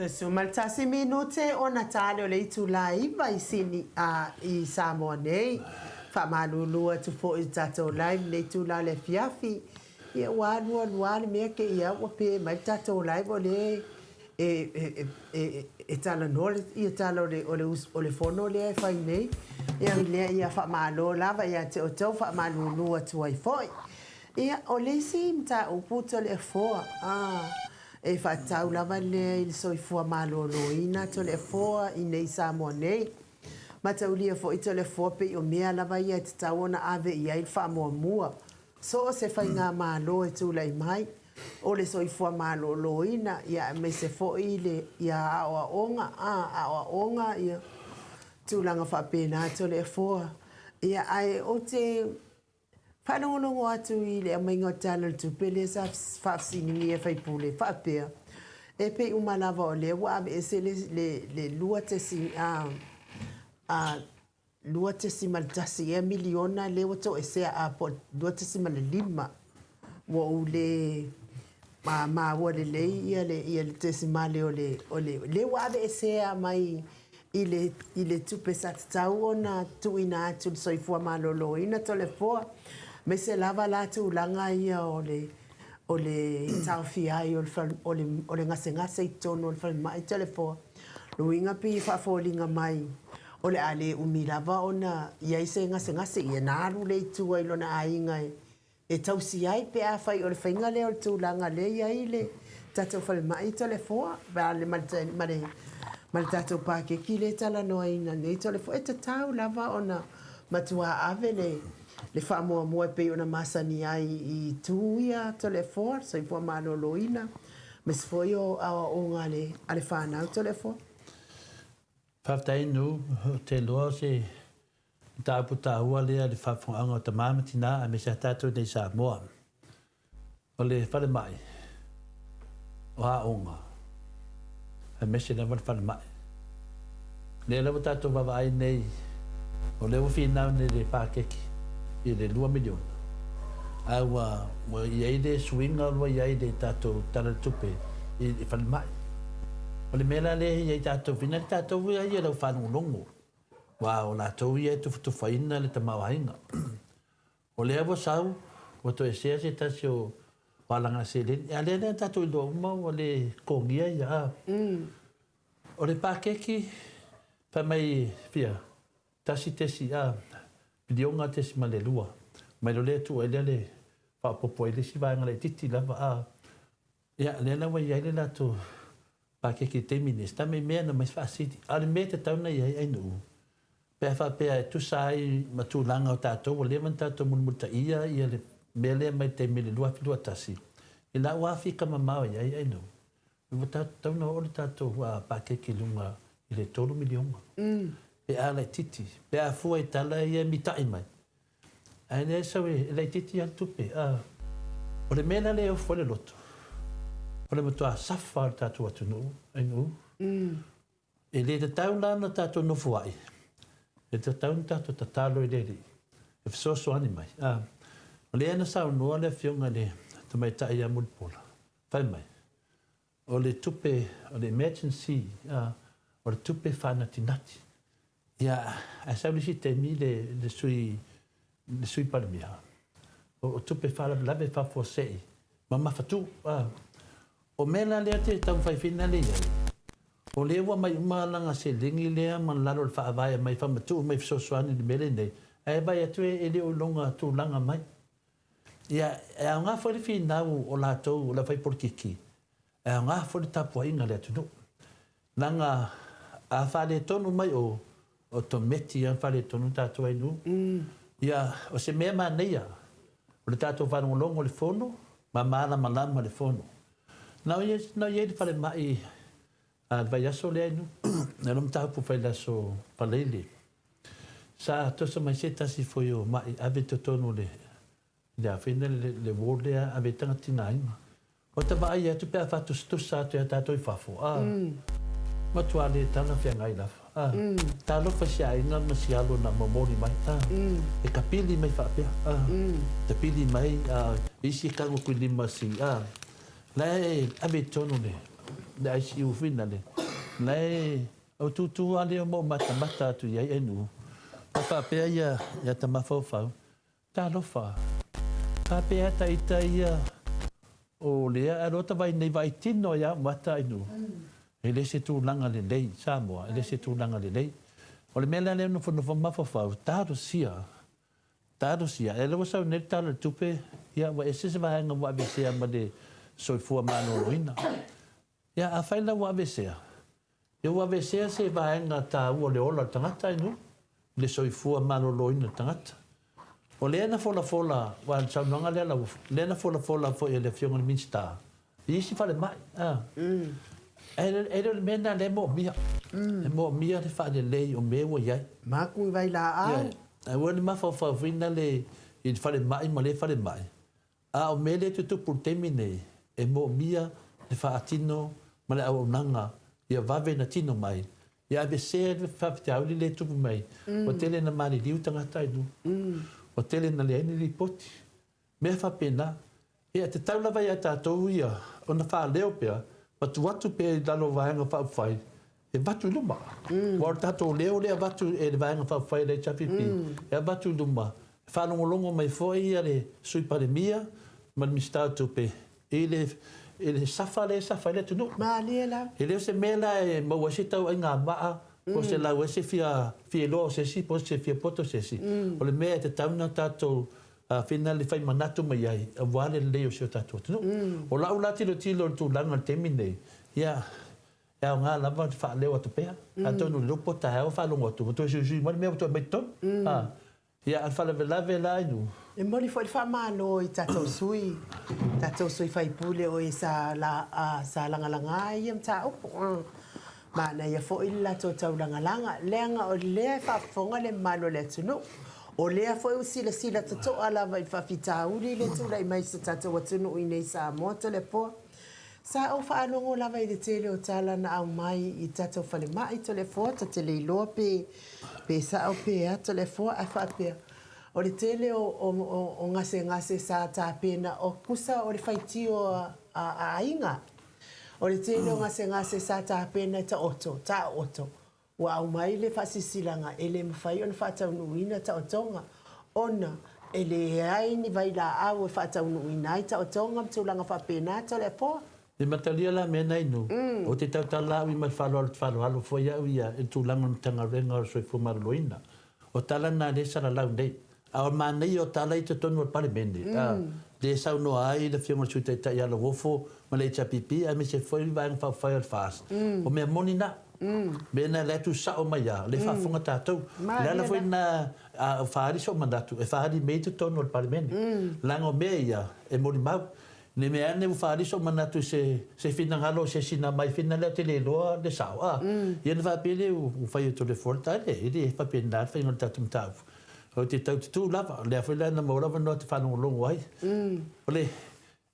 11 minute ona ta lea o le itula 9 i Sini a i Samoa nei. Faamalulu atu foi i tatou live le itula o le afiafi. Ia ua alu alu lava le mea te i ua pe mai le tatou live o le e talanoa ia tala o le fono lea e fai nei. Ia lea ia faamalo lava ia te outou, faamalulu atu ai foi. Ia o le isi mataupu Toleafoa e faatatau lava lea i le soifua maloloina Toleafoa i nei Samoa nei. Mataulia foi Toleafoa pei o mea lava ia e tatau ona ave i ai le faamuamua. So o se faiga malo e tulai mai, o le soifua maloloina, ia aemaise foi le ia aoaoga ia tulaga faapena Toleafoa. Ia ae ou te faalogologo atu i le aumaiga o Tala o le Tupe lea sa faafesiligia e faipule faapea, e pei uma lava o lea ua aveese le 2.1 ea miliona lea ua toesea a po o 2.5 ua ou le maua lelei ia le tesimale o le lea ua aveesea mai i le tupe sa tatau ona tuuina atu le soifua maloloina Toleafoa, aemaise lava la tulaga ia o le taofia ai o le gasegase i totonu o le falemai Toleafoa. Luiga pei e faafoliga mai o le a le umi lava ona i ai se gasegase ia na alu lea i tua i lona aiga e tausi ai pe afai o le faiga lea o le tulaga lea e i ai le tatou falemai Toleafoa ma le tatou pakeki lea e talanoaina nei Toleafoa. E tatau lava ona matua ave le faamuamua e pei ona masani ai i itu ia Toleafoa, soifua maloloina, aemaise foi o aoaoga a le fanau Toleafoa. Faafetai nu te loa o se mataupu taua lea le faafofogaaga o tamā ma tinā aemaise a tatou nei Samoa. O le falemai, o aoga, aemaise lava le falemai. Lea lava tatou vaavaai nei, o lea ua finau nei le pakeki i le 2 miliona. Ae ua i ai le suiga ua i ai le tatou Tala o le Tupe i le falemai. O le mea la lea e i ai tatou fina le tatou ia ia lau faalogologo. Ua o latou ia e tufatufaina le tamaoaiga. O lea ua sau, ua toesea se tasi o alaga seleni. A lea lea tatou iloa uma ua le totogia ia. O le pakeki, fai mai fia, tasi tesi a, piliona tesi ma le lua. Mai lo lea tuu ai lea le faapopo ai le isi vaega laitiiti lava a. Ia, lea la ua i ai le latou pakeki i taimi nei, se tame mea na mai faasili. A o le mea e tatau ona i ai ai nuu, pe a faapea e tusa ai ma tulaga o tatou, ua leva ona tatou mulimulitaia ia le mea lea mai le taimi le 2021, i lau Afika mamao i ai ai nuu, ua tatau ona oo le tatou pakeki i luga i le 3 miliona. Pe a laitiiti, pe a fua i tala ia e mita'i mai. Ae lea sau e laitiiti lava le tupe. O le mea la lea e ofo ai le loto, o le matua safa o le tatou atunuu, ai nuu. E le tatau la ona tatou nofo ai, e tatau ona tatou tatalo i le Alii e fesoasoani mai. O lea na saunoa le afioga i le tamaitai ia Mulipola, fai mai, o le tupe, o le emergency, o le tupe faanatinati. Ia, ae sau le isi taimi le sui Palemia, o tupe faalavelave faafuasei ma mafatu. O mea la lea te taumafai fina le i ai, o lea ua mai uma alaga seleni lea ma lalo o le faavae mai faamatuu mai fesoasoani i le mea lenei, ae vaai atu e le o iloga tulaga mai. Ia, e aoga foi le finau o latou o le fai polokiki, e aoga foi le tapuaiga a le atunuu. Leaga a faaletonu mai o tometi a faaletonu tatou ai nuu. Ia, o se mea manaia, o le tatou faalogologo i le fono, ma malamalama le fono. Na o ia le falemai a le vaiaso lea nuu, na lo mataupu fai le aso Faraile. Sa toso mai se tasi foi o mai ave totonu le afina le ward lea ave tagatigaina. O ta vaai atu pe a faatusatusa atu ia tatou i fafo. Matua le tala feagai lava. Talofa si aiga ma si alo na momoli mai. E kapili mai faapea. Tapili mai isi kago kui lima si. La e ave i totonu le ICU fina le. La e autūtū lava lea ma ou matamata atu i ai e nuu. Ua faapea ia ia ta mafaufau, Talofa, faapea ta ita ia o lea ae loa ta vai nei vaai tino ai au mata i nuu. E le se tulaga lelei Samoa, e le se tulaga lelei. O le mea la lea nofonofo mafaufau, talosia, talosia. E lea ua sau nei le Tala o le Tupe, ia ua ese se vaega ua aveesea ma le soifua maloloina. Ia, afai la ua aveesea, ia ua aveesea se vaega taua o le ola o le tagata i nuu, le soifua maloloina o le tagata. O lea na folafola, aua o le saunoaga lea a Lauofo, lea na folafola foi e le Afioga i le Minisita i isi falemai, a. Ae le o le mea lena o lea e moomia. E moomia le faalelei o mea ua i ai. Maku i vailaau. Ioe. Aua ne mafaufau foi lale i le falemai ma lea falemai, A o mea lea e tutupu i le taimi nei, e moomia le faatino ma le auaunaga ia vave ona tino mai, ia aveesea le faafitauli lea e tupu mai, ua tele ina maliliu tagata i luga, ua tele ina leai ni lipoti, mea faapena. Ia, e tatau lava ia tatou ia ona faaleo pea ma tuu atu pea i lalo o Vaega Faaupufai e avatu i luma. Aua o le tatou leo lea e avatu e le Vaega Faaupufai a le HRPP, e avatu i luma, e faalogologo mai foi le Sui Palemia ma le Minisita o Tupe i le i le safa lea e safa ai le atunuu. Malie la. E le o se mea la e maua ai se tauaiga maa po o se lau ai se fia iloa o se isi po o se fia poto o se isi. O le mea e tatau ona tatou whina le fai manatu mai ai aua le lelei o si o tatou atunuu. O lau la tilotilo i le tulaga i le taimi lenei, ia, e aoga lava le faaleo atu pea. Atonu o lea ua pota taeao faalogo atu ua toe suisui mai le mea ua toe aumai i totonu. Ia, a o le faalavelave la i nuu. E momoli foi le faamalo i tatou sui, tatou sui faipule o e sa sa lagalaga ia mataupu. Manaia foi le latou taulagalaga, leaga o lea e faafofoga le mamalu o le atunuu. O lea foi ua silasila totoa lava i le faafitauli lea e tulai mai i si o tatou atunuu iinei i Samoa Toleafoa. Sa ou faalogo lava i le tele o tala na aumai i tatou falemai Toleafoa, ta te le iloa pe pe sao pe a Toleafoa, ae faapea, o le tele o o o gasegase sa tapena o tusa o le faitio a a aiga. O le tele o gasegase sa tapena e taoto, taooto, ua aumai le faasilasilaga e le mafai ona faataunuuina taotoga ona e leai ni vailaau e faataunuuina ai taotoga ma tulaga faapena Toleafoa. E matalia la mea na inu, ou te tautala au i ma le faaaloalo faaaloalo foi au ia i le tulaga o le Matagaluega o le Soifua Maloloina. O tala na lea e salalau nei. A o le manaia o tala i totonu o le Palemene, lea e saunoa ai le Afioga i le Sui Taitai ia Lauofo ma le HRPP aemaise foi le Vaega Faaupufai o le FAST, o mea moni na. Mea na la e tuusao mai lava, o lea e faafofoga tatou. O le ala foi lena a o faaali sou manatu, e faaali mea i totonu o le Palemene. Leaga o mea ia e molimau. Ne i mea ane ua faaali sou manatu i se finagalo o se isi na aumai fina lea ou te le iloa le sao, a? Ia ona faapea lea ua fai atu e le Fofoga Fetalai, e le faapena le faiga o le tatou mataupu. Ou te tau tutū lava, o lea foi la na maua lava avanoa ou te faalogologo ai. O le,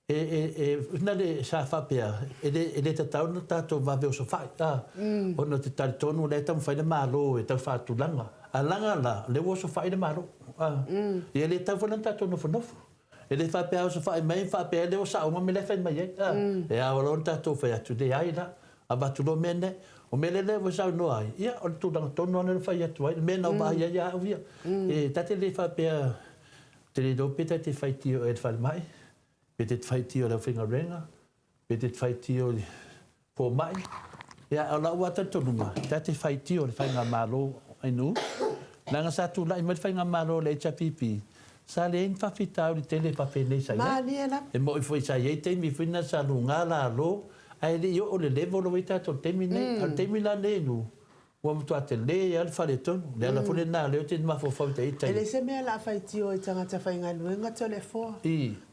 e, e, e, na le, sa faapea, e le, e le tatau ona tatou vave osofai, a? Ona ou te talitonu o lea e taumafai le Malo e tau faatulaga. A laga la, o lea ua osofai le Malo, a? Ia e le tatau foi la ona tatou nofonofo. E le faapea a osofai mai faapea lea ua sao uma mea la e fai mai ai. E ao loa ona tatou fai atu, leai la, avatu loa mea nei. O mea lea ua saunoa ai, ia o le tulaga tonu lava lea na fai atu ai, le mea na ou vaai ai au ia. E ta te le faapea, ou te le iloa pe ta te faitio ea i le falemai, pe te faitio i le aufaigaluega, pe te faitio i fomai. Ia, o lau lava talitonuga, ta te faitio i le faigamalo ainu, leaga sa tulai mai le faigamalo a le HRPP, sa leai ni faafitauli tele faapenei sa i ai. Malie lava. E moni foi sa i ai taimi foi na sa luga lalo, ae le i oo i le level o i ai tatou i le taimi lenei. A o le taimi la lenei ainu, ua matua tele lava le faaletonu. O le ala foi lena o lea ou te mafaufau i ita E leai se mea o le a faitio ai tagata faigaluega Toleafoa,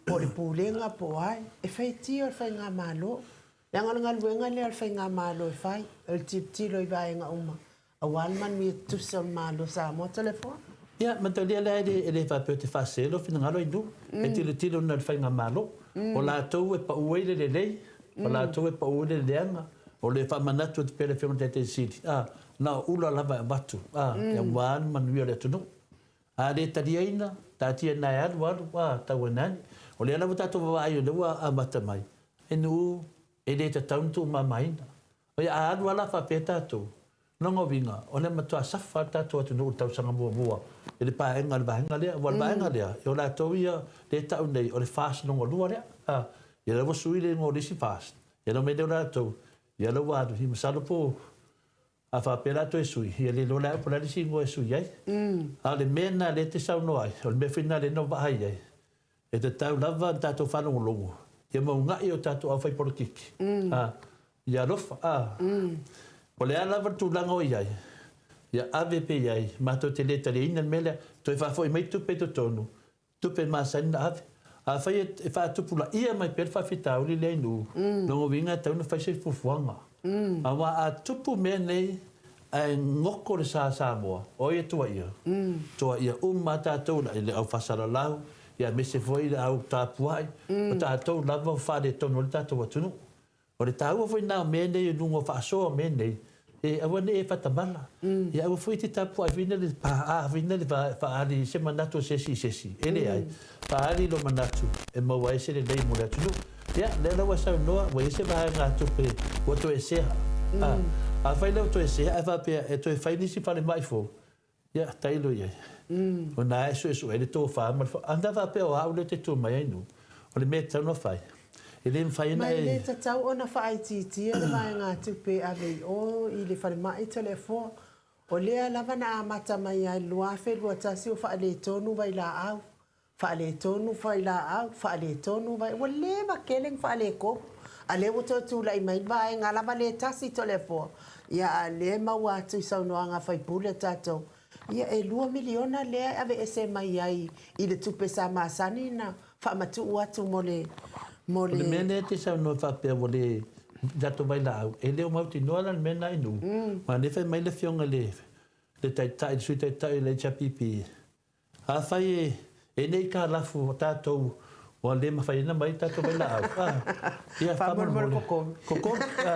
po o le Pulega po o ai. E faitio le Faigamalo. Leaga o le galuega lea a le Faigamalo e fai, o le tilotilo i vaega uma aua le manuia tutusa o le Malo o Samoa. Toleafoa. Ia, mataulia la e le faapea ou te faasee lou finagalo i nuu. E tilotilo na le Faigamalo. O latou e pau ai le lelei, o latou e pau ai le leaga. O le faamanatu atu pea i le Afioga i le Taitai Sili, a, na o ula lava e avatu, a, aua le manuia o le atunuu. A le taliaina, taatia ina e alu alu, a, tau ane ane. O lea la ua tatou vaavaai o lea ua amata mai, e nuu e le tatau ona tuumamaina. Ia a alu lava la faapea tatou, lona uiga, o le matua safa lava le tatou atunuu i le tausaga muamua i le paega o le vaega lea. Aua o le vaega lea, o latou ia lea e tau nei o le FAST lona lua lea. A, ia lea ua sui le igoa o le isi FAST, ia ona omai lea o latou, ia lea ua alu, ia masalo po o a faapea o le a toe sui, ia le iloa la e au po o le a le isi igoa e sui ai. A o le mea lena lea e te saunoa ai, o le mea foi lena lea na ou vaai ai, E tatau lava ona tatou faalogologo ia mauga'i o tatou aufaipolokiki, a, ia alofa, a. O le a lava le tulaga o i ai, ia ave pea i ai, matou te le taliaina le mea lea, toe faafoi mai tupe i totonu, tupe masani na ave. Afai e faatupulaia mai pea le faafitauli lea i Nuu, lona uiga e tatau ona fai se fuafuaga. Aua a tupu mea nei ae goko le sa Samoa, o ai e tuaia? Tuaia uma lava tatou i le au faasalalau, aemaise foi le au tapuai, o tatou lava ua faaletonu ai le tatou atunuu. O le taua foi lena o mea nei i luga o faasoa o mea nei, e aua ne i e faatamala. Ia aua foi e te tapuai foi lele paaa foi lele faaali se manatu o se isi i se isi. E leai, faaali lo manatu e maua ai se lelei mo le atunuu. Ia, lea la ua saunoa, ua i ai se vaegatupe ua toesea. A, afai lea ua toesea ae faapea e toe fai nisi falemai fou, ia, tailo i ai. O na e suesue ai le tofa ma le fa... Ana faapea o au lea e te tu mai ai nuu, o le mea e tatau ona fai, e le mafai ona e... Ma e le tatau ona faaitiitia le vaegatupe e ave i o i le falemai Toleafoa. O lea lava na amata mai ai i le 2021 o faaletonu vailaau, Faaletonu failaau, faaletonu vai, ua leva tele na faaletonu. A lea ua toe tulai mai le vaega lava le tasi Toleafoa, ia a lea e maua atu i saunoaga a faipule a tatou, ia e $2 miliona lea e aveese mai ai i le tupe sa masani na faamatuu atu mo le, mo le. O le mea lea e te saunoa faapea ua le tatou vailaau, e le o mautinoa la le mea lena i Nuu. Aua o lea e fai mai le afioga i le Taitai, le Sui Taitai o le HRPP, Afai e nei aitalafu o tatou ua le mafai ona mai tatou vailaau, a, ia faamolemole. Kokomi. Kokomi, a.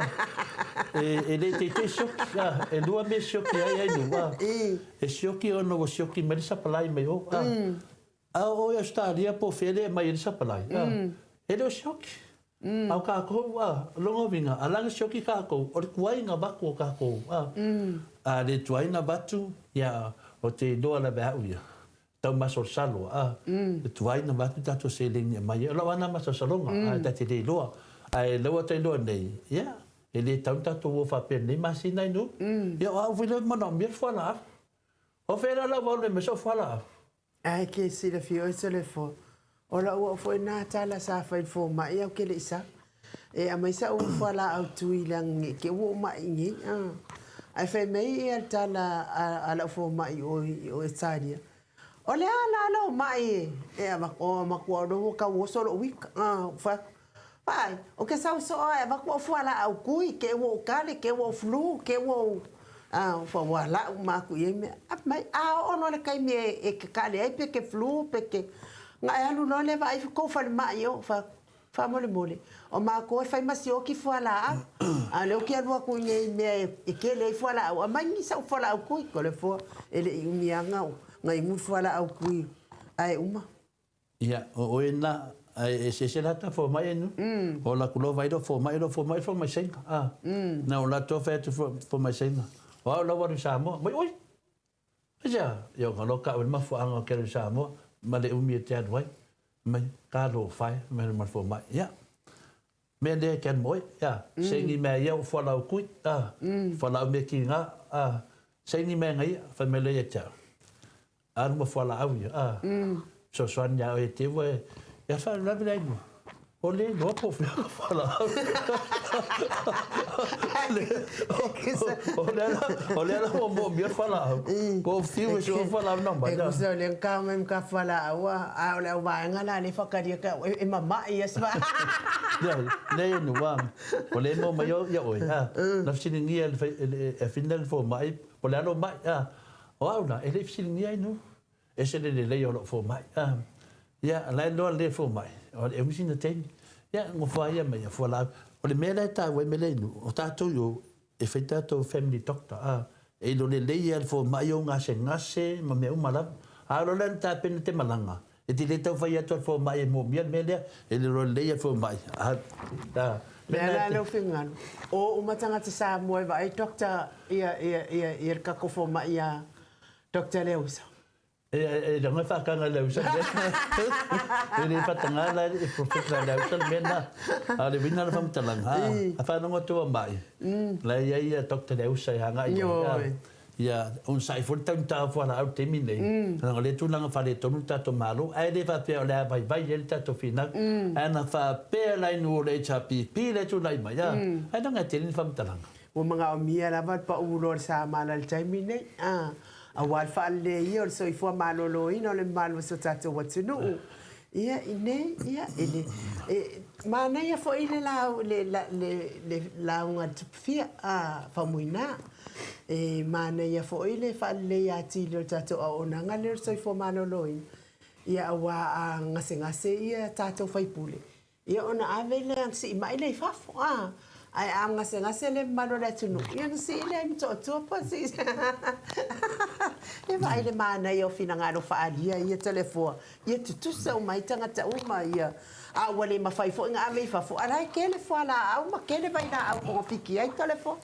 E le i teitei sioki, a. E lua mea e sioki ai ai nuu, a. E sioki ona ua sioki mai le sapalai mai o, a. A o i Ausetalia po o fea lea e aumai ai le sapalai, a, e le o sioki. A o kākou, a, lona uiga, a laga sioki kākou, o le tuai ona avatu o kākou, a. A le tuai ona avatu, ia, ou te iloa lava e au ia, tau masalosalo, a, le tuai ona avatu tatou seleni e aumai ai. O lau lava lena masalosaloga, a, ta te le iloa. Ae o lea ua ta iloa nei, ia, e le tatau ona tatou o faapea i lenei masina inu. Ia, o au foi lea e manaomia le fualaau. O fea la lau alu e aumai sou fualaau? Ae ke silafia oe Toleafoa, o la'u a'u foi na tala sa fai i le fomai au ke le'i sau. E aumai sa'u fualaau tui leaga ne i te i ua ou ma'i nei a. Ae fai mai ia le tala a la'u fomai i o i Ausetalia, O le a la lou ma'i e avatu o matua o lea ua tau oso lo'u ita a. Ou fai atu, Vaai, ou te sau soo lava e avatu au fualaau tui, te i ua ou kale, te i ua ou flu, te i ua ou a ua lau uma atu i ai mea. Fai mai, a oo loa le taimi e te kale ai pe te flu pe te, ona e alu loa lea vaai ifo tou falemai o. Fai atu, faamolemole, o matou e fai ma sioki fualaau, a o lea ou te alu atu i nei i mea e tele ai fualaau, aumai ni sau fualaau tui. Toleafoa, e le i umi lava na inu le fualaau tui ae uma. Ia, o oe na, ae eseese la ta fomai e nu. O la ku vai lo fomai lo fomai fomai senga. A. Na o la to fai atu fomai senga. O au la waru Samoa. Mai oi. Asia, ia o lo ka o mafuanga o ke Samoa, ma le umi e te alu ai. Mai ka lo fai me ma fomai. Ia. Mea lea ke moe, ia. Sengi mea ia o fualaau kui, a. Fualaau me ki nga, a. Sengi mea ngai, fai me le ia te au. Alu ma fualaau ia, a. Fesoasoani ia oe te ua e, ia faalavelave le aiga. O le iloa po o fea ka fualaau. O lea la ua moomia le fualaau. Po o fiu e sua fualaau na mai. E tusa o lea na tau mai ma ka fualaau a o le au vaega la lea e faatalia ke au e mama'i ia si va. Leai e nuu a o lea e maua mai ia oe a na fesiligia e Afina le fomai po o le a lou ma'i a. O au la, e le i fesiligia ai nuu. Ese le lelei o lou fomai. A, ia, la e loa le fomai, o le umi sina taimi. Ia, nofo lava ia ma ia fualaau. O le mea la e taua ai mea lea i nuu, o tatou i o, e fai tatou family doctor, a, e iloa lelei lava e le fomai ou gasegase ma mea uma lava. A o lea na tapena te malaga, e te le tau fai atu a le fomai e moomia le mea lea, e iloa lelei lava e le fomai. A, a, Le a la lou finagalo? O uma tagata Samoa e vaai Doctor ia ia ia ia le tatou fomai ia Doctor Leausa. E e leaga e faataga e Leausa le mea. E le faataga la e Professor Leausa le mea lena. A o le uiga o le faamatalaga, a faalogo atu a mai, la e i ai Doctor Leausa e agai i ai. Ia onosai foi le taugata o fualaau i le taimi lenei, leaga o lea e tulaga faaletonu le tatou Malo, ae le faapea o le a vaivai ai le tatou finau. Ae ana faapea la inu o le HRPP lea e tulai mai, a, ai leaga e tele ni faamatalaga. Ua manaomia lava le pau loa o le samala i le taimi lenei, a, aua le faaleleia o le soifua maloloina o le mamalu o si o tatou atunuu. Ia, i nei, ia, e le, e manaia foi le lau, le, le, le lauga a le Tupufia, a, Faumuina. E manaia foi le faaleleia atili o le tatou auaunaga lea o le soifua maloloina, ia aua a gasegase ia tatou sui usufono, ia ona ave lea, ona sii mai lea i fafo, a. Ae a gasegase le mamalu o le atunuu, ia ona sii lea i Motootua po o sii. Ia vaai le manaia o finagalo faaalia ia Toleafoa, ia tutusa uma ai tagata uma ia. A ua le mafai foi ona ave i fafo, a o la e tele fualaau ma tele vailaau togafiti ai Toleafoa.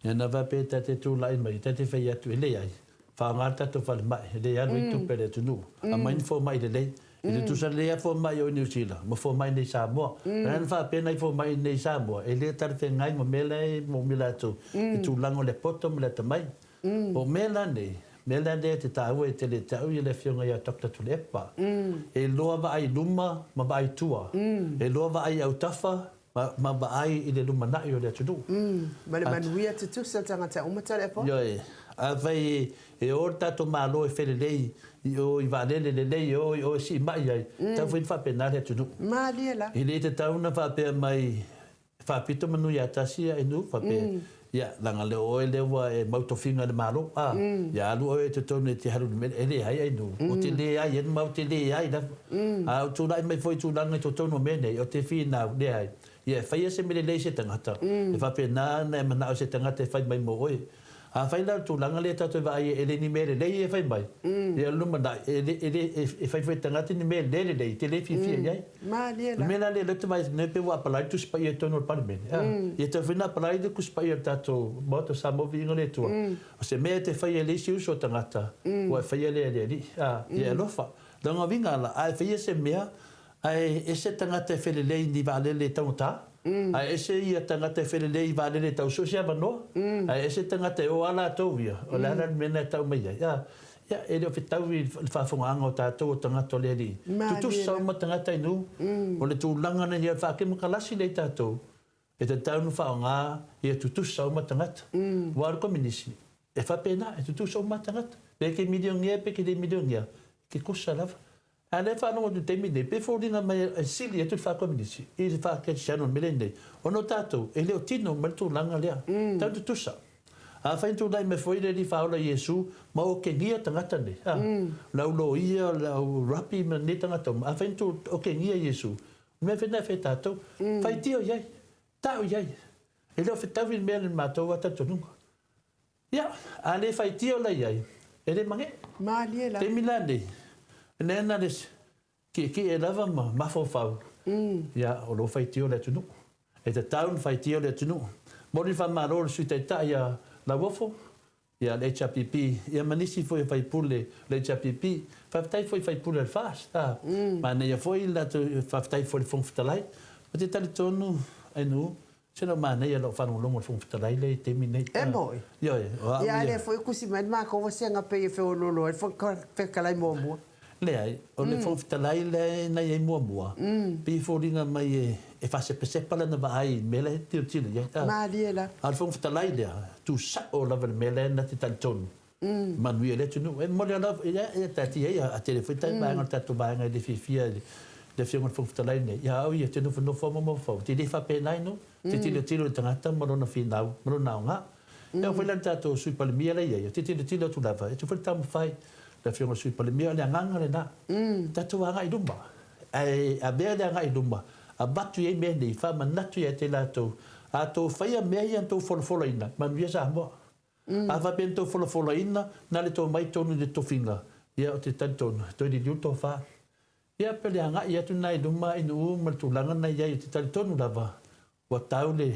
Ia na faapea ta te tulai mai, ta te fai atu, e leai, faaaoga le tatou falemai, e le alu ai tupe a le atunuu. Aumai ni fomai lelei. E tutusa lelei lava fomai o i Niu Sila ma fomai nei i Samoa. O le a na faapea nai fomai nei i Samoa, e le talafeagai ma mea la e moomia latou i tulaga o le poto ma le atamai. O mea la nei, mea la lea e te taua e tele te au ia le Afioga ia Doctor Tuilaepa, e loa vaai i luma ma vaai i tua, e loa vaai i autafa ma vaai i le lumanai o le atunuu. Ma le manuia tutusa o tagata uma Tuilaepa. Ioe. Afai e o le tatou Malo e felelei i o i vaalele lelei e o i o e siimai ai, tatau foi ona faapena le atunuu. Malie la. E le tatau ona faapea mai e faapito manu ia tasi ia inu faapea, ia leaga le o oe lea ua e mau tofiga i le Malo, a, ia alu oe i totonu e te alu i le mea lea. E leai Ainuu, ou te leai ma ou te leai lava. A ou tulai mai foi i tulaga i totonu o mea nei, ou te finau, leai, ia e faia se mea lelei i se tagata, e faapena ona e manao i se tagata e fai mai mo oe. Afai la o le tulaga lea tatou te vaai ai e le ni mea lelei ia e fai mai, ia o le lumanai, e le, e le, e fai foi e le tagata ni mea le lelei, e te le fiafia i ai. Malie la. O le mea la lea, o lea ou te vaai atu nei pei ua apalai le Tusi Paia i totonu o le Palemene, a, ia tatau foi ona apalai le Tusi Paia o le tatou Maota o Samoa Viiga le Atua. O se mea e te faia e le isi uso o tagata, ua e faia lea e le Alii, a, ia e alofa. Lona uiga la, a e faia se mea, ae ese tagata e felelei i ni vaalele taugata, ae ese ia tagata e felelei i vaalele tau sue se avanoa, ae ese tagata e o a latou ia, o le a la le mea lena e tau mai ai? A, ia, e le o fetau i le faafogaaga o tatou o tagata o le Alii. Tutusa uma tagata i nuu, o le tulaga lena ia faakemokalasi lea i tatou, E tatau ona faaaoga ia tutusa uma tagata. Aua o le Kominisi, e faapena, e tutusa uma tagata. Pe ke milionea pe ke le milionea, e tutusa lava. A o lea e faalogo atu i le taimi lenei, pei e foliga mai e sili atu le faa-Kominisi i le faa-Kerisiano i le mea lenei, ona o tatou e le o tino mai le tulaga lea. E tatau ona tutusa. Afai na tulai mai foi le Alii Faaola Iesu ma okegia tagata nei, a, le au loia, le au rapi ma nei tagata uma, afai na okegia Iesu, Mea whenua e whai tātou, whai tio i ai, tau i ai. E leo whetaui le mea le mātou a talitonuga. Ia, a le whai tio la i ai, e le mange. Mālie la. Taimi la nei, nei ana le kiekie lava ma mafaufau, ia, o lo whai tio le atunuu. E tatau na whai tio le atunuu. Moni whamalo le Sui Taitai a Lauofo, Ia, le HRPP, ia ma nisi foi o faipule o le HRPP. Faafetai foi i faipule o le FAST, a. Manaia foi le latou, faafetai foi i le Fofoga Fetalai. Ou te talitonu, Ainuu, se na manaia lau faalogologo i le Fofoga Fetalai lea i le taimi nei. E moi. Ioe, o au ia. Ia, a lea foi e tusi mai le matou vasega pei e feoloolo ai le Fofoga Fetalai muamua. Leai, o le Fofoga Fetalai lea na i ai muamua, pei e foliga mai e faasepasepa lana vaai i le mea la e tilotilo i ai. Malie la. A o le Fofoga Fetalai lea, tuusao lava i le mea lea na te talitonu, manuia le atunuu. E momoli lava, ia taatia ia, a tele foi tai vaega o le tatou vaega e le fiafia i le Afioga i le Fofoga Fetalai lenei, ia au ia, ou te nofonofo lava ma mafaufau, ou te le faapena ai nuu, ou te tilotilo i le tagata ma lona finau ma lona aoga. E oo foi la i le tatou Sui Palemia la e i ai, ou te tilotilo atu lava, e tuu foi le taumafai le Afioga i le Sui Palemia, o le agaga lena, tatou agai i luma, ae avea le agai i luma, avatu i ai mea nei, faamanatu ia te latou, a outou faia mea ia na outou folafolaina, manuia Samoa. A faapea na outou folafolaina, na le tou mai tonu i le tofiga, ia ou te talitonu, toe liliu le tofa. Ia, pe o le agai atu lena i luma i Nu'u ma le tulaga na i ai, ou te talitonu lava, Ua tau le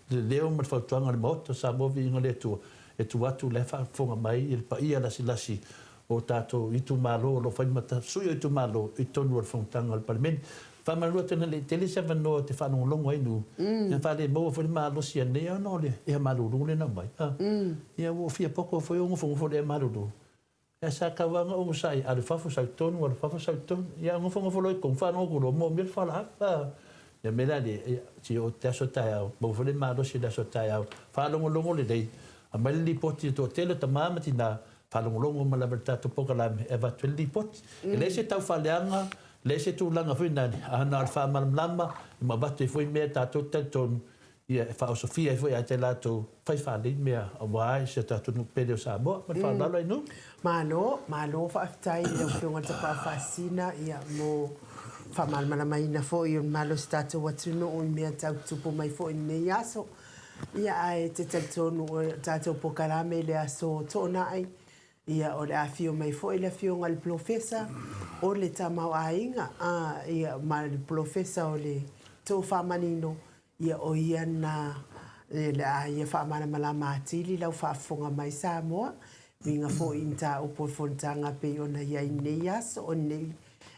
leo ma le fautuaga a le Maota o Samoa Viiga o le Atua e tuu atu la e faafofoga mai i le paia lasilasi o tatou itumalo o lo o fai ma sui o itumalo i totonu o le Fonotaga a le Palemene. Faamalulu atu ina ne i tele se avanoa e te faalogologo ai Nuu, ia faalemaua foi le malosi a lenei ona o le ea malulu lea na aumai. Ia ua ou fia poto foi ou nofonofo i le ea malulu. Ia sa tau lava ona onosai, alu i fafo sau i totonu, alu i fafo sau i totonu. Ia nofonofo loa i totonu, faalogo atu loa, moomia le fualaau. Ia mea la lea, ia, se i oo i te aso taeao, maua foi le malosi i le aso taeao, faalogologo lelei, aumai le lipoti i le toatele o tama ma tina, faalogologo uma lava i le tatou polokalame e avatu ai le lipoti. E leai se taufaaleaga, leai se tulaga foi nale, ae na o le faamalamalama ma avatu ai foi mea tatou te talitonu Ia, e faaosofia ai foi ia te latou fai faalelei mea aua si o tatou nuu pele o Samoa. Ma le faaaloalo Ainuu. Malo, malo faafetai i lau Afioga i le Tapaau Faasisina ia mo faamalamalamaina foi o le malosi tatou atunuu i mea tau tutupu mai foi i lenei aso. Ia ae te talitonu o le tatou polokalame i le aso Toonai ia o le a afio mai foi le Afioga i le Polofesa o le Tamaoaiga a ia ma le Polofesa o le Tofamanino Ia o ia na le a ia faamalamalama atili lau faafofoga mai Samoa, uiga foi i mataupu o le fonotaga pei ona i ai i lenei aso, o lenei,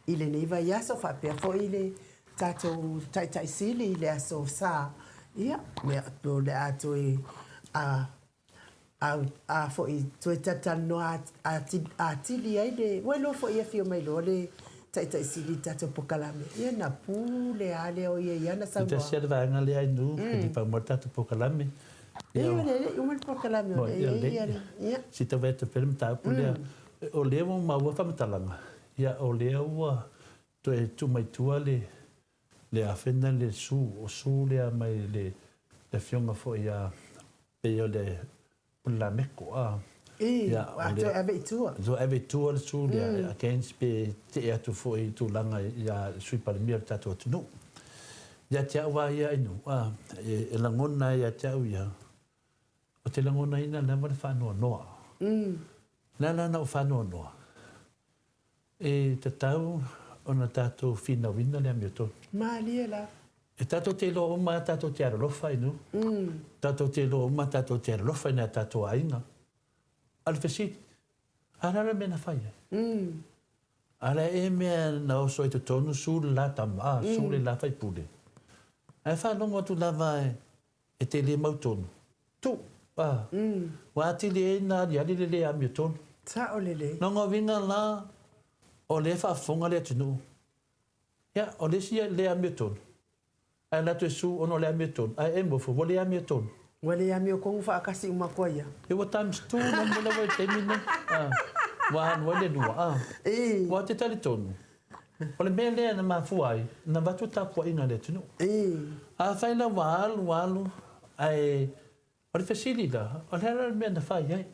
i lenei vaiaso faapea foi le tatou Taitai Sili i le aso Sa. Ia, o le a toe a a foi toe talatalanoa atili ai le, ua iloa foi e afio mai loa le Taitai Sili i le tatou polokalame, ia ona pule lava lea o ia i ana saunoaga. E tasi lava le vaega lea Ainuu, e le i faauma le tatou polokalame. E le i uma le polokalame o lea e i ai ia le. Se i tau vaai atu pea le mataupu lea. O lea ua maua faamatalaga, ia o lea ua toe tuu mai tua le le afena le Su, o Su lea mai le afioga foi ia pei o le Pule Lameko a. Ia, o lea. Toe ave i tua. Toe ave i tua le Su lea against pe tee atu foi i tulaga ia Sui Palemia o le tatou atunuu. Ia te au lava ia Ainuu, a, e lagona ai ia te au ia, ou te lagonaina lava le faanoanoa. Le ala ona ou faanoanoa, E tatau ona tatou finauina le amiotonu. Malie la. E tatou te iloa uma tatou te alolofa i nuu. Tatou te iloa uma tatou te alolofa i nai a tatou aiga. A o le fesili, a o le a le mea na fai ai? A o le a ea mea na oso ai totonu su le la tama, a, su le la faipule. Ae faalogo atu lava e te le mautonu. Tuu, a, ua atili ai na aliali le le amiotonu. Sao lelei. Lona uiga la, o lea e faafofoga le atunuu. Ia, o le isi le amiotonu, ae alu atu e sue ona o le amiotonu, ae e mofo, ua le amiotonu. Ua le amiotonu faatasi uma atu ai lava. Ia ua times two la mea la ua i le taimi lenei. A, ua alu ai le lua, a. Ua te talitonu, o le mea lea na mafua ai na avatu le tapuaiga a le atunuu. Afai la ua alu alu, ae o le fesili la, o le a la le mea na fai ai?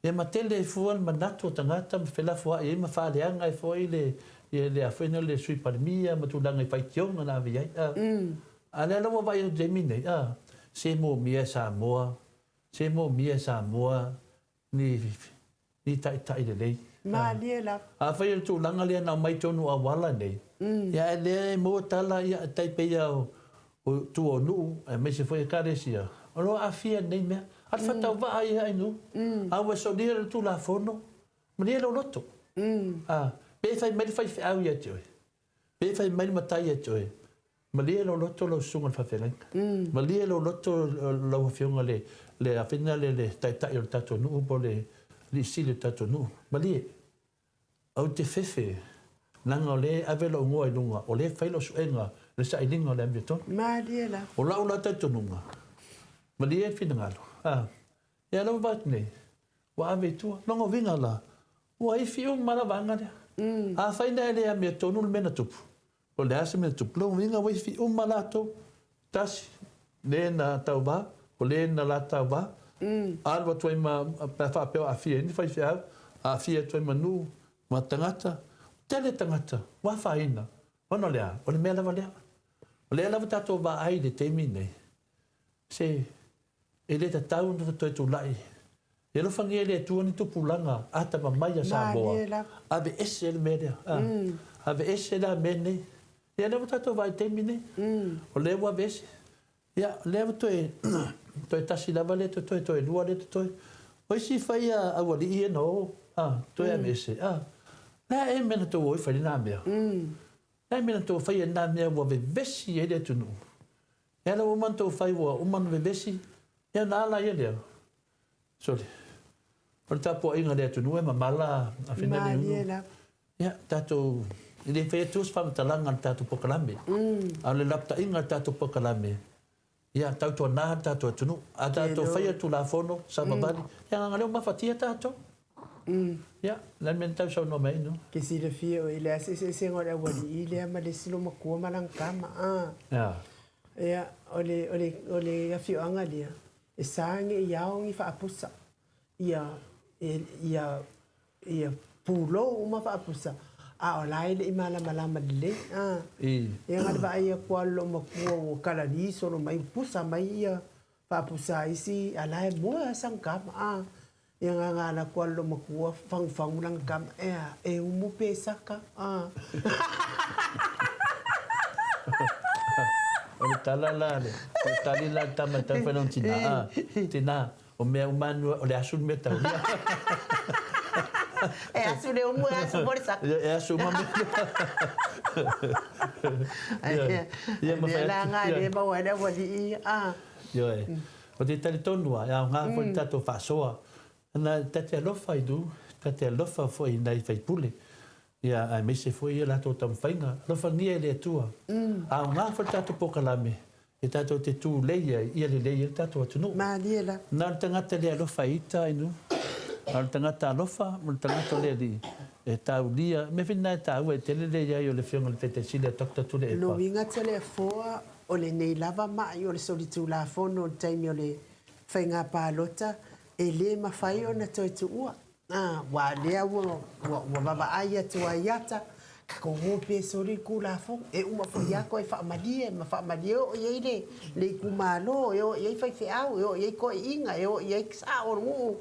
Ia ma tele ai fua le manatu o tagata ma felafoai ai ma faaleaga ai foi le ia le afena le Sui Palemia ma tulaga i faitioga na ave i ai. A, a lea la ua vaai atu i le taimi nei, a, se momia e Samoa, se momia e Samoa ni ni taitai lelei. Malie lava. Afai o le tulaga lea na aumai tonu auala nei, ia ae lea e maua tala ia e tai pei a o tua o nuu aemaise foi ekalesia, o lo o aafia i lenei mea. A o le faatauvaa ia Ainuu, a ua solia le Tulafono, malie lou loto. A, pe fai mai le faifeau ia te oe, pe fai mai le matai ia te oe, Malie lou loto lau susuga i le faafeagaiga. Malie lou loto lau afioga le le afina le le taitai o le tatou nuu po o le alii sili o le tatou nuu. Malie, ou te fefe leaga o lea e ave lou igoa i luga, o lea e fai lau suega i le sailiga o le amiotonu. Malie lava. O lau la talitonuga, malie le finagalo, a, ia lea ua vaai atu nei, ua ave i tua. Lona uiga la, ua ifi uma lava vaega lea. Afai na e le amiotonu le mea na tupu, O le a se mea na tupu? Lona uiga ua ifi uma latou, tasi, le na tauva, o le na la tauva, alu atu ai ma, pe a faapea o aafia ai ni faifeau, aafia atu ai ma nuu, ma tagata, tele tagata ua afaina, ona o le a? O le mea lava lea. O lea lava tatou vaai i le taimi lenei, se e le tatau ona toe tulai E alofagia e le Atua ni tupulaga atamamai a Samoa, aveese le mea lea, aveese la mea nei. Ia lea ua tatou vaai i le taimi nei, o lea ua aveese. Ia, lea ua toe, toe tasi lava lea totoe, toe lua lea totoe. O isi fai a aualii ia na o, a, toe aveese, a. Le a ea mea na tou o ai fai lena mea? Le a mea na tou faia i lena mea ua vevesi ai le atunuu? Ia la ua uma ona tou fai ua uma ona vevesi, ia ona ala ai lea. Sole, o le tapuaiga a le atunuu e mamala a Finaliugu. Ia, tatou, e le fai atua se faamatalaga a le tatou polokalame. A o le lapataiga a le tatou polokalame, ia tautuana le tatou atunuu. A tatou faia le Tulafono, savavali, ia agaga lea ua mafatia tatou. Ia, o le a le mea na tau saunoa mai ai Nu'u? Ke silafia oe i le a se eseesega o le aualii lea ma le isi loomatua ma lana tama, a. Ia, o le, o le, o le afioaga lea, e sa ne i ao ni faapusa, ia, ia, ia pulou uma faapusa, a o la e le i malamalama lelei, a. Ia na o le vaai atu lava o le loomatua ua kalali solo mai, pusa mai ia faapusa a isi, a la e moe lava sana tama, a. Ia na ona alu atu lava o le loomatua fagufagu lana tama, e a, e umu pe saka, a. O le tala la, o le tali la a le tama e taumafai lona tina, a, tina, o mea uma lava o le asu le mea taulia. E asu le umu, e asu foi le saka. E asu uma mea. Ia, ma fai atu. Ia, le maua ai le aualii, a. Ioe. O te talitonu lava, e aoga foi le tatou faasoa. Na ta te alofa i lu, ta te alofa foi i nai faipule, ia, aemaise foi ia latou taumafaiga. Alofagia e le Atua. Aoga foi le tatou polokalame e tatou te tulei ai ia lelei ai le tatou atunuu. Malie la. Na o le tagata le alofa i ita i nu, a o le tagata alofa ma le tagata o le Alii e taulia. O le mea foi lena e taua e tele le i ai o le Afioga i le Taitai Sili a Doctor Tuilaepa. Lo uiga tele foa o lenei lava ma'i o le solitulafono i le taimi o le faiga palota e le mafai ona toe tuua. Aua lea ua ua vaavaai atu ai ata, tatou o pea soli le Tulafono. E uma foi lava toe faamalie ma faamalie, e oo i ai le le itumalo, e oo i ai faifeau, e oo i ai toeaiina, e oo i ai sao o le nuu.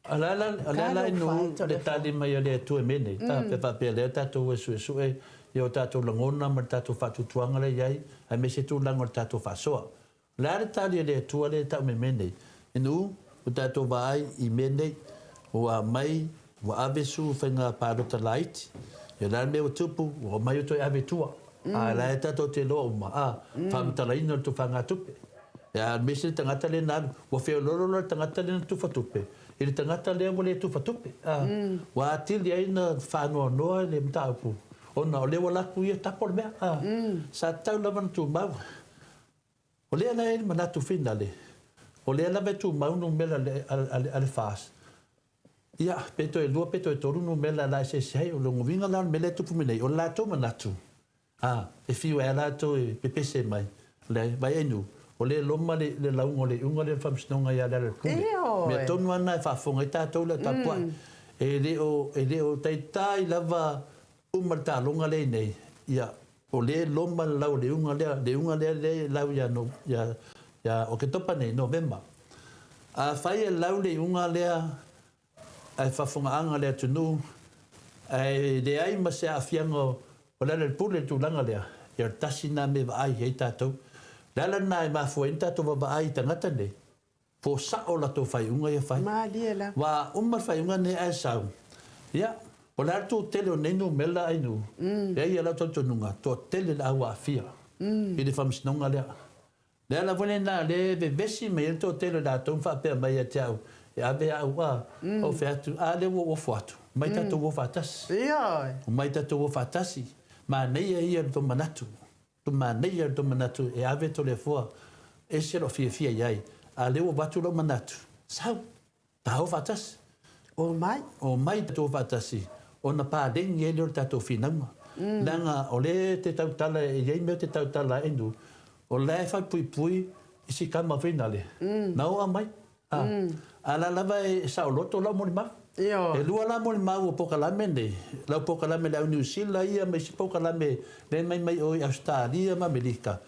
O le a la, o le a la inu le tali mai a le Atua i mea nei, ta, pe faapea lea tatou e suesue i o tatou lagona ma le tatou faatuatuaga lea e i ai, aemaise tulaga o le tatou faasoa. O le a le tali a le Atua lea e tau mai mea nei? Inu, ua tatou vaai i mea nei, ua aumai, ua ave su faiga palota laiti, ia o le a le mea ua tupu, ua omai ua toe ave i tua. A la e tatou te iloa uma, a, faamatalaina o le tufagatupe. Ia, aemaise le tagata lea na alu, ua feoloolo loa le tagata lea na tufa tupe i le tagata lea ua le tufa tupe, a, ua atili ai ona faanoanoa le mataupu, ona o lea ua alu atu ia tapo le mea, a, sa tatau lava ona tumau. O lea la e i ai le manatu finale, o lea lava e tumau numera a le FAST, ia, pe toe lua pe toe tolu numera la e eseese ai. O lona uiga la o le mea lea e tupu mai nei, o le latou manatu, a, e fiu ai lava latou e pepese mai, leai, vaai o lea e loma le lauga o le iuga lea o le Faamasinoga ia Lealailepule. Mea tonu lava lena e faafofoga ai tatou le au tapuai. E le o, e le o taitai lava uma le taaloga lea i inei, ia, O lea e loma le lau o le iuga lea, le iuga lea lea e lau ia, no, ia, ia Oketopa nei, Novema. Afai e lau le iuga lea ae faafofogaaga le atunuu, ae leai ma se aafiaga o Lealailepule i le tulaga lea, ia o le tasi lena mea e vaai i ai tatou. O le ala lena e mafua ai ona tatou vaavaai i tagata nei, Po sao latou faaiuga ia fai. Malie la. Ua uma le faaiuga nei ae sau. Ia, o le a le toatele o nei numera ai nuu? E ai ia lau talitonuga, toatele le au aafia i le faamasinoga lea. Le ala foi lena lea e vevesi mai ai le toatele o latou ma faapea mai ia te au, e ave au a, ou fai atu, a lea ua ou ofo atu, omai tatou o faatasi. Ioe. Omai tatou o faatasi, manaia ia lo tou manatu. Manaia le tou manatu e ave Toleafoa, ese lou fiafia i ai, a lea ua avatu lou manatu, sau, ta o faatasi. Omai. Omai tatou o faatasi, ona paleni ai lea o le tatou finauga. Leaga o lea e te tautala, e i ai mea e te tautala ai Inu, o la e falepuipui i si tama foi nale, na o aumai. A, a la lava e saoloto lau molimau. Ioe. E lua la molimau o polokalame nei, lau polokalame i le au Niu Sila ia ma isi polokalame lea mai mai o i Ausetalia ma Amerika.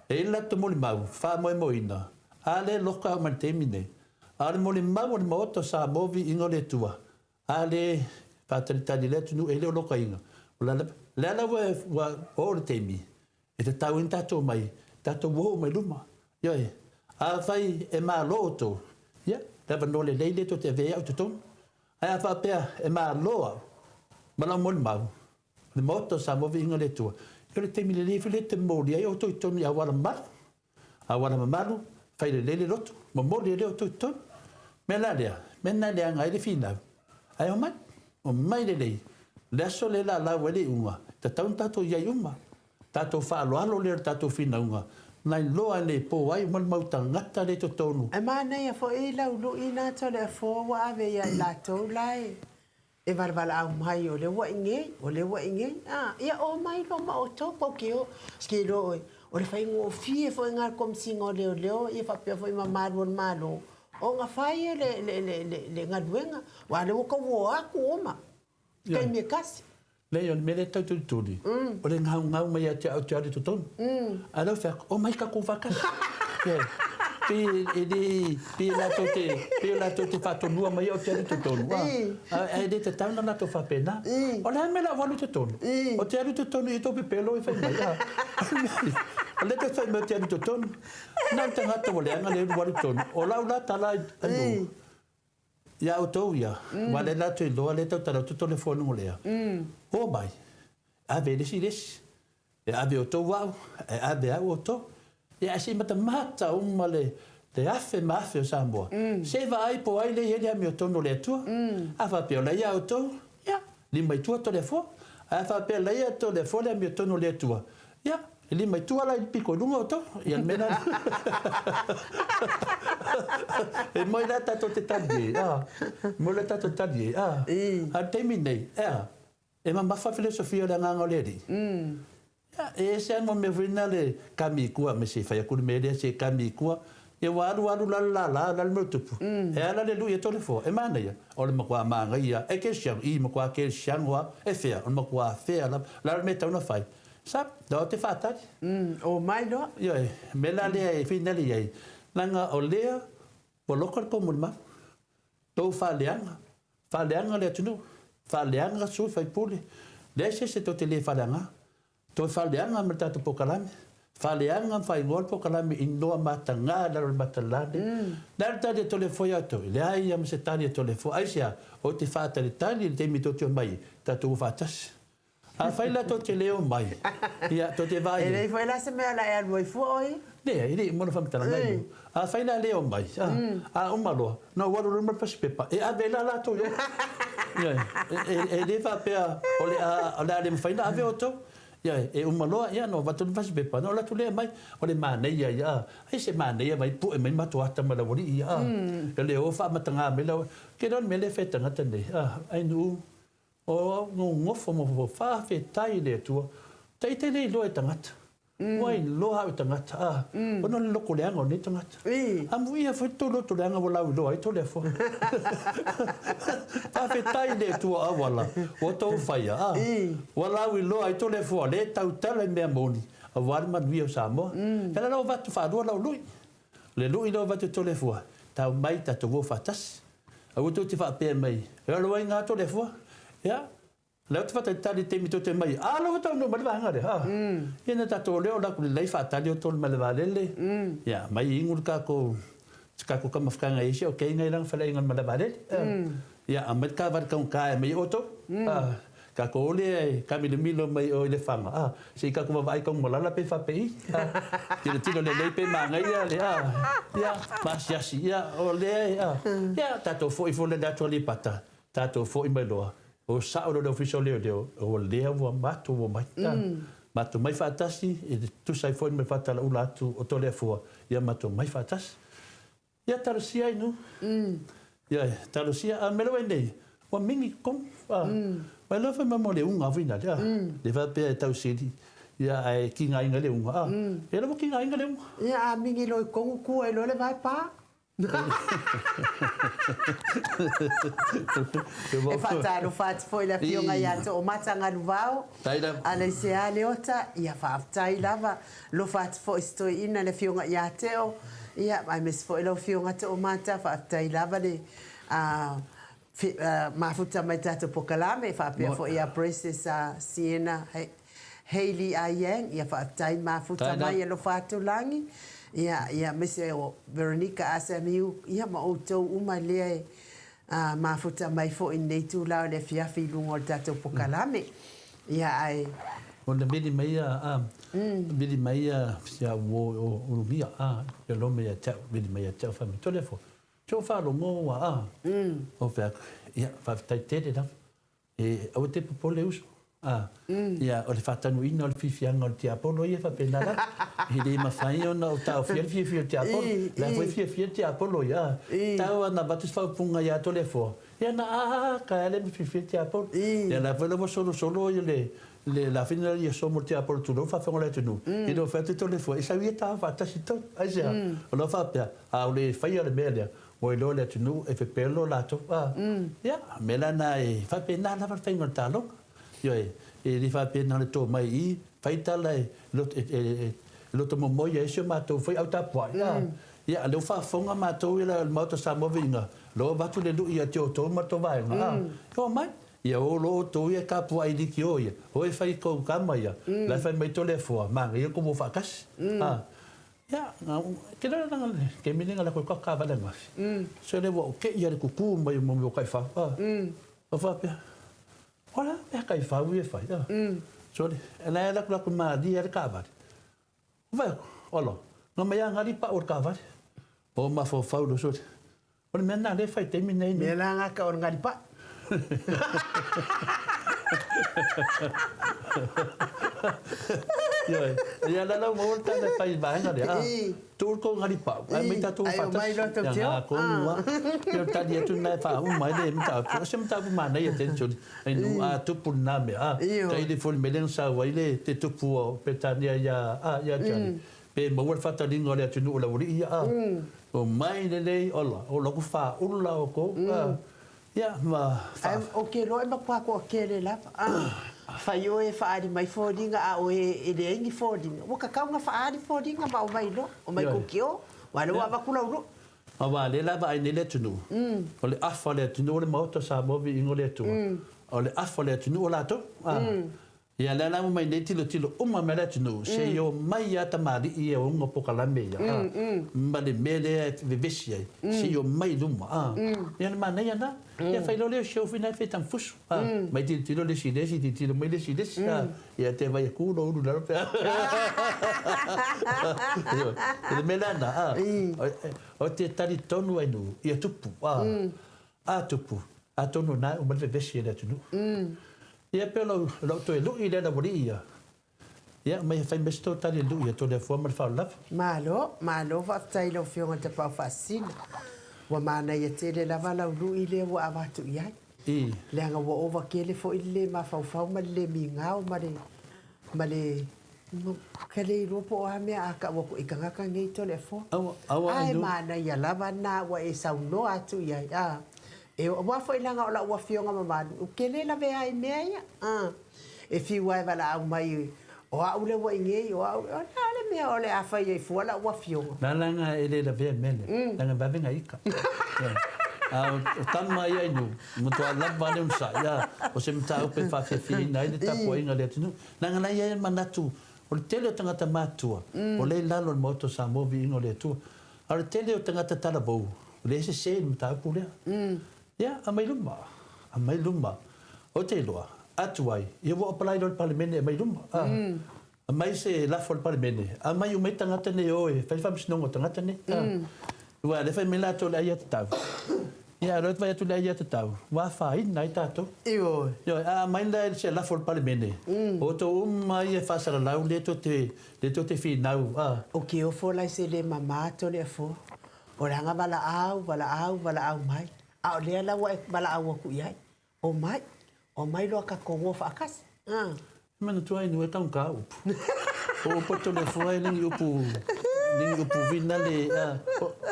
E i ai le latou molimau faamoemoeina, a lea e loka au mai le taimi nei. A o le molimau a le Maota o Samoa Viiga o le Atua, a lea e faatalitali i le atunuu e le o lokaina. O le ala ua oo le taimi e tatau ai ona tatou omai, tatou o mai luma. Ioe, afai e malo outou, ia, le avanoa lelei lea tou te avea ai au i totonu. Ae a faapea e malo au ma lau molimau, le Maota o Samoa Viiga i le Atua, ia o le taimi lelei foi lea e te molia ai outou i totonu i auala mamalu. Auala mamalu, fai lelei le loto, momoli ai lea outou i totonu. O le mea la lea, o le mea lena e leaga ai le finau, ae omai, omai lelei. O le aso lea e lalau ai le iuga, e tatau ona tatou i ai uma. Tatou faaaloalo lea i le tatou finauga, na iloa nei po ai uma le mau tagata lea i totonu. E manaia foi lau lui na Toleafoa ua ave ia i latou la e valevalaau mai o lea ua i nei, o lea ua i nei. A, ia omai loa ma outou pau ke o, ke iloa oe, o le faigofie foi lena i le Komesina o Leoleo ia faapea foi ma malu o le Malo ona fai le, le, le, le, le galuega, aua o lea ua tou o atu uma i le taimi e tasi. Leai, o le mea lea e tau tulituli, o le gaugau mai ia te au te alu i totonu. A o lea ua fai atu, omai tatou faatasi. Ioe. Pei e le, pei e latou te, pei e latou te faatonua mai au ou te alu i totonu, a, ae le tatau ona latou faapena. O le a le mea o le a ou alu i totonu? Ou te alu i totonu i tou pepelo e fai mai, a. O lea e te fai mai ou te alu i totonu. Na o le tagata ua leaga lea e alu i totonu. O lau la tala i Ia outou ia, aua lea latou iloa lea tautala atu toleafoa luga lea. O mai, ave e le isi le isi. E ave outou au, e ave au outou. Ia ae se i matamata uma le afe ma afe o Samoa. Se i vaai po o ai lea e i ai le amiotonu o le Atua. A faapea o la e ia outou, ia, lima i tua Toleafoa. Ae a faapea o la e ia Toleafoa le amiotonu o le Atua, Ia, e lima i tua la i le pito i luga outou. Ia le mea lena. E moe la tatou te talie, a. Moe la tatou te talie, a. A o le taimi lenei, e a? E mamafa filosofia o le agaga o le Alii. Ia, e ese lava le mea foi lena le kami i tua, me se i fai atu le mea lea, se kami i tua. Ia ua alu alu la le lala, o le a le mea ua tupu? E ala le lui e Toleafoa, e manaia, o le matua manaia, e kerisiano, i matua kerisiano lava, e fea, o le matua fea lava. O le a le mea e tatau ona fai? Sa, o te faatali. O mai loa. Ioe, mea la lea e finali ai, leaga o lea ua loka le tou molimau, tou faaleaga, faaleaga le atunuu, faaleaga sui faipule, leai se isi tou te le faaleagaina. Toe faaleaga ma le tatou polokalame, faaleaga ma faaigoa le polokalame i inoa mataga i lalo o le matalale. Le a le tali a Toleafoa ia outou? E leai lava ma se tali a Toleafoa. Aisea? Ou te faatalitali i le taimi tou te omai ai, tatou o faatasi. Afai la tou te le omai, ia, tou te vaai E leai foi la se mea o le a e alu ai fua oe. Leai, e le i uma lou faamatalaga i mua. Afai la le omai, a, a uma loa, ona ou alu loa ma le fasipepa, e ave ai la latou i o. Ioe, e le faapea o le a, o le a le mafai ona ave outou. Ioe, e uma loa, ia, ona avatu le fasipepa, ona ou alu atu lea e aumai. O le manaia ia, a, ai se manaia vai pue mai matou ata ma le aualii ia, a. O le o faamataga mai le au, ou te iloa o le mea lea e fai e tagata nei, a, Ainuu, O au nonofo ma fofo, faafetai i le Atua, ta ita le iloa e tagata. Ua iloa au e tagata, a, ona o le loto leaga o nei tagata. Amuia foi le tou loto leaga ua lauiloa ai Toleafoa. Faafetai i le Atua auala ua tou faia, a, ua lauiloa ai Toleafoa, le tautala i mea moni, aua le manuia o Samoa. Ia la ua avatu faalua lau lui. O le lui lea ua avatu e Toleafoa, tau mai tatou o faatasi. Aua tou te faapea mai, e alo ai ngā Toleafoa. Ia, o lea ou te faatalitali i le taimi tou te omai, a lea ua taunuu mai le vaega lea, a. Ia na tatou o lea o le atu lelei faatali outou i le malaevaalele, ia aumai inu le tatou, se tatou tamafutaga e i ai se okei nai lana faleaiga i le malaevaalele. Ia aumai le taavale taugata e aumai ai outou, a. Tatou o lea e taamilomilo mai o i Lefaga, a, se i tatou vaavaai Tanumalala pe faapei, a, tilotilo lelei pe manaia le, a, ia, ma asiasi, ia, o lea e, a, ia, tatou foi foi le atu Aleipata, tatou foi mai loa, o sao loa le Ofisa o Leoleo, o lea ua matou omai, a, matou omai faatasi, e tusa ai foi ma le faatalaula atu o Toleafoa, ia matou omai faatasi. Ia talosia ai nu. Ia talosia a mea lava nei ua mingi totonu. Mai loa fai mai mo le uga foi nale a. Le faapea e tausili ia ae kigaina le uga a. Ia lava kigaina le uga. Ia a mingi loa i totonu tu ai loa le vae pa. E faatalofa atu foi i le Afioga ia Toomata Galuvao, Aleisea Leota, ia faafetai lava. Alofa atu foi i si toeaina le Afioga ia Teo, ia, aemaise foi lau Afioga Toomata, faafetai lava le mafuta mai i le tatou polokalame, faapea foi ia Princess Siena. Hayley Ayang, ia faafetai mafuta mai alofa atu lagi, ia ia aemaise o Veronica Asamiu, ia ma outou uma lea e mafuta mai foi i lenei itula o le afiafi i luga o le tatou pokalame. Ia ae. Ona vili mai ia a vili mai ia si au uo o Ulugia a ia lome ia te au vili mai ia te au fai mai Toleafoa se ua faalogo ua a ou fai atu ia faafetai tele lava e aua te popole uso a ia o le faatanuuina o le fiafiaga o le tiapolo ia e faapena lava e le mafai ona ou taofia le fiafia o le tiapolo la foi e fiafia le tiapolo ia a tau ana avatu se faaupuga ia Toleafoa Ia na a ka ele me fiafia tiapolo. Ia la foi la ua solosolo ia le le lafina ia aso mo le tiapolo tulou faafofoga le atunuu. Ia le fai atu Toleafoa e sau ia ta faatasi tonu. Aisea? O lau faapea, a o le faia le mea lea, ua iloa le atunuu e pepelo latou. A, ia, mea la na e faapena lava le faiga o le taloga. Ioe, e le faapea na o le to mai i i, fai tala e loto momoi ai si o matou foi au tapuai. A, ia, lea ua faafofoga matou i le Maota o Samoa Viiga, Loa avatu le lui ia te outou ma to vaega, a, e omai. Ia o loa outou ia e tapuai i liki o ia, o e fai i kou tama ia, la e fai mai Toleafoa, manaia kou o faatasi. A, ia, ke loa langa le kemi lenga la koe ka kaavale angafi. So le ua ou kei ia le kuku mai o mo mea o kaifau, a, o faapea, o le a mea kaifau ia e fai, a. So le, la e laku laku malie a le kaavale. Vai aku, olo, nga mai a ngali pau o le kaavale. O mafaufau lo sole. O le mea lena lea e fai i taimi nei. Mea la gaka o le ngali pau. Ioe, ia la lau maua le tala e fai i le vaega lea. Tuu le tou ngali pau, ae aumai tatou faatasi. Ia nga tonu lava. Ia o le tali atu lena e faauma ai le mataupu. O se mataupu manaia tele Johnny. Ai nuu a tupu lena mea, a, taili foi le mea lea na sau ai le te tupu o Peretania ia, a, ia Johnny. Pe maua le faataliga o le atunuu o le aualii ia, a, omai lelei, ola, ola ku faaulu la outou, a, ia, ma fa. Ae ou te iloa e matua toatele lava, a, fai oe e faaali mai foliga a oe e leai ni foliga, ua tatau ona faaali foliga ma omai loa, omai kou te o, aua o lea ua avatu lau lua. Aua o lea la vaai nei le atunuu, o le afa o le atunuu o le Maota o Samoa viiga o le Atua, o le afa o le atunuu o latou. Ia lea la ua mai nei tilotilo uma mai le atunuu, se i omai lava tamalii ia e ona polokalame ia, ma le mea lea e vevesi ai, se i omai i luma. Ia le manaia lena. Ia fai loa lea o si ou fina e fai tamufusu. Mai tilotilo le isi i le isi, tilotilo mai le isi i le isi. Ia te vai e ku lou ulu i lalo pe a. Ioe. O le mea la lena, o te talitonu ai nuu ia tupu, a tupu, atonu o lena e uma le vevesi e le atunuu. Ia pei o lau toe lui lea lau alii ia, ia mai e fai mai se tou tali e lui atu o Toleafoa ma le faaaloalo lava. Malo, malo faafetai i lau Afioga i le Tapaau Faasisina. Ua manaia tele lava lau lui lea ua avatu i ai. Leaga ua ova tele foi le le mafaufau ma le le migao ma le, ma le, ka le iloa po o a mea a tau atu i tagata nei Toleafoa. Ae manaia lava lena ua e saunoa atu i ai, a. E aua foi leaga o lau afioga mamalu, ou te le lavea ai i mea ia. A, e fiu lava e valaau mai, o au lea ua i nei, o au, o le a le mea o le a fai ai fua lau afioga? Leaga e le lavea i mea lea, leaga e vave ona ika. A o tama ia i nuu, matua lava le onosai, a o se mataupu e faafiafiaina ai le tapuaiga a le atunuu. Leaga la e i ai le manatu, o le tele o tagata matutua, o lea i lalo o le Maota o Samoa viiga o le Atua. A o le tele o tagata talavou, o lea e sese i le mataupu lea. Ia, aumai luma, aumai luma. Ou te iloa, atu ai, ia ua apply loa le Palemene e aumai luma. A, aumai se lafo a le Palemene, aumai uma ai tagata nei e o e fai le faamasinoga o tagata nei. A, aua o lea e fai mai latou o le aiatatau. Ia, a o lea ou te vaai atu i le aiatatau, ua afaina ai tatou. Ioe. Ioe, a aumai la se lafo a le Palemene, o outou uma ia e faasalalau lea tou te, lea tou te finau, a. O ke ofo la i se le mama Toleafoa, o le aga valaau, valaau, valaau mai, a o lea la ua e valaau atu i ai, omai, omai loa tatou o faatasi. E manatua ai nuu e taugata upu. O upu a Toleafoa e le ni upu Ni upu vina le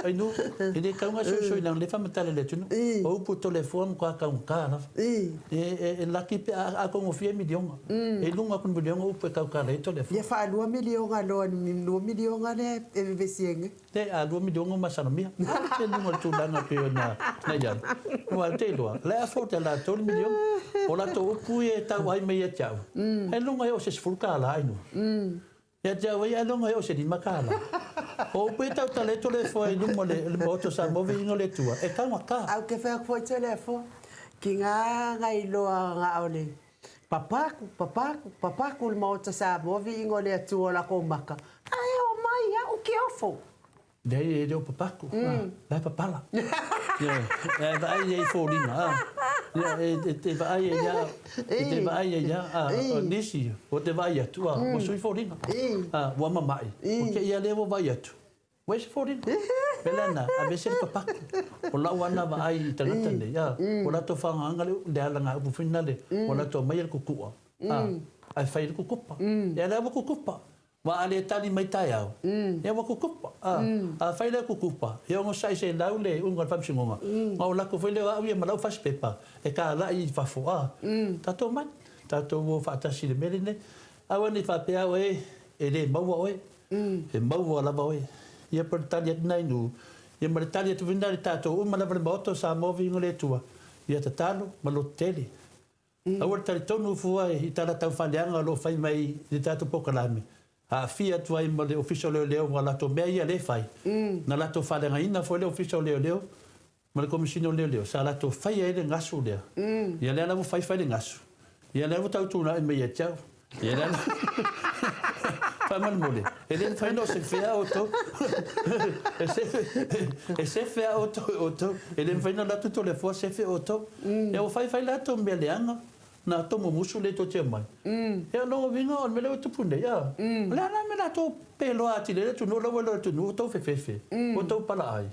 ai nu e le taunga soisoi leaga o lea e faamatala i le atunuu. O upu Toleafoa ma matua taugata lava. E laki pe a taugofie e miliona. E i luga atu i le miliona upu e tautala ai Toleafoa. Ia faalua miliona loa i le $2 miliona lea e vevesi ai nei. Le a $2 miliona masalomia. A te luga o le tulaga e pei ona na i ai. Aua ou te iloa, o le a afford e latou le miliona. O latou upu ia e tau ai mai ia te au, ailoga e oo i se $10 ai nuu. Ia te au ia, ailoga e oo i se $5. O upu ia e tautala ai Toleafoa i luma o le Maota o Samoa, viiga o le Atua, e taugata. Ae ou te fai atu foi Toleafoa, tiga na iloa na o le papaku, papaku, papaku le Maota Samoa, viiga o le Atua o latou maka, ae omai au ke ofo. Leai, e le o papaku, la e papala. Ioe, e vaai ai i foliga, a. Ia, e te vaai ai lava, e te vaai ai lava, a, o nisi o te vaai atu, a, ua sui foliga. A, ua mama'i, o kēia lea ua vaai atu, ua ese foliga. O le mea lena, aveese le papaku. O lau lava lena vaai i tagata nei, a, ua latou faaaogaina le alagaupu foi lena, ua latou aumaia le kukua, a, ae fai ai le kukupa. Ia lea ua kukupa. Aua a le tali mai taeao, ia ua kukupa. A, afai la e kukupa, ia onosai se lau le iuga o le faamasinoga, ona ou lako foi lea o au ia ma lau fasipepa e talai i fafo, a. Tatou omai, tatou o faatasi i le mea lenei. Aua ne i faapea oe e le maua oe, e maua lava oe. Ia po o le tali atu lena i nuu, ia ma le tali atu foi lena i le tatou uma lava i le Maota o Samoa, viiga o le Atua, ia tatalo ma lototele. Aua le talitonu fua i tala taufaaleaga o lo o fai mai i le tatou polokalame, aafia atu ai ma le Ofisa o Leoleo ma latou mea ia lea e fai. Na latou faaleagaina foi le Ofisa o Leoleo ma le Komesina o Leoleo sa latou faia ai le gasu lea. Ia lea la ua fai fai le gasu, ia lea ua tautuna'i mai ia te au. Ia lea la faamolemole, e le mafai ona sefea outou. E sefe lava outou e outou. E le mafai ona alu atu Toleafoa sefe outou. Ia ua fai fai latou mea leaga, na tomumusu lea tou te omai. Ia o lona uiga o le mea lea ua tupu nei, a, o le a la le mea o le a outou peloa atili ai le atunuu, la ua iloa e le atunuu ua outou fefefe, ua outou palaai.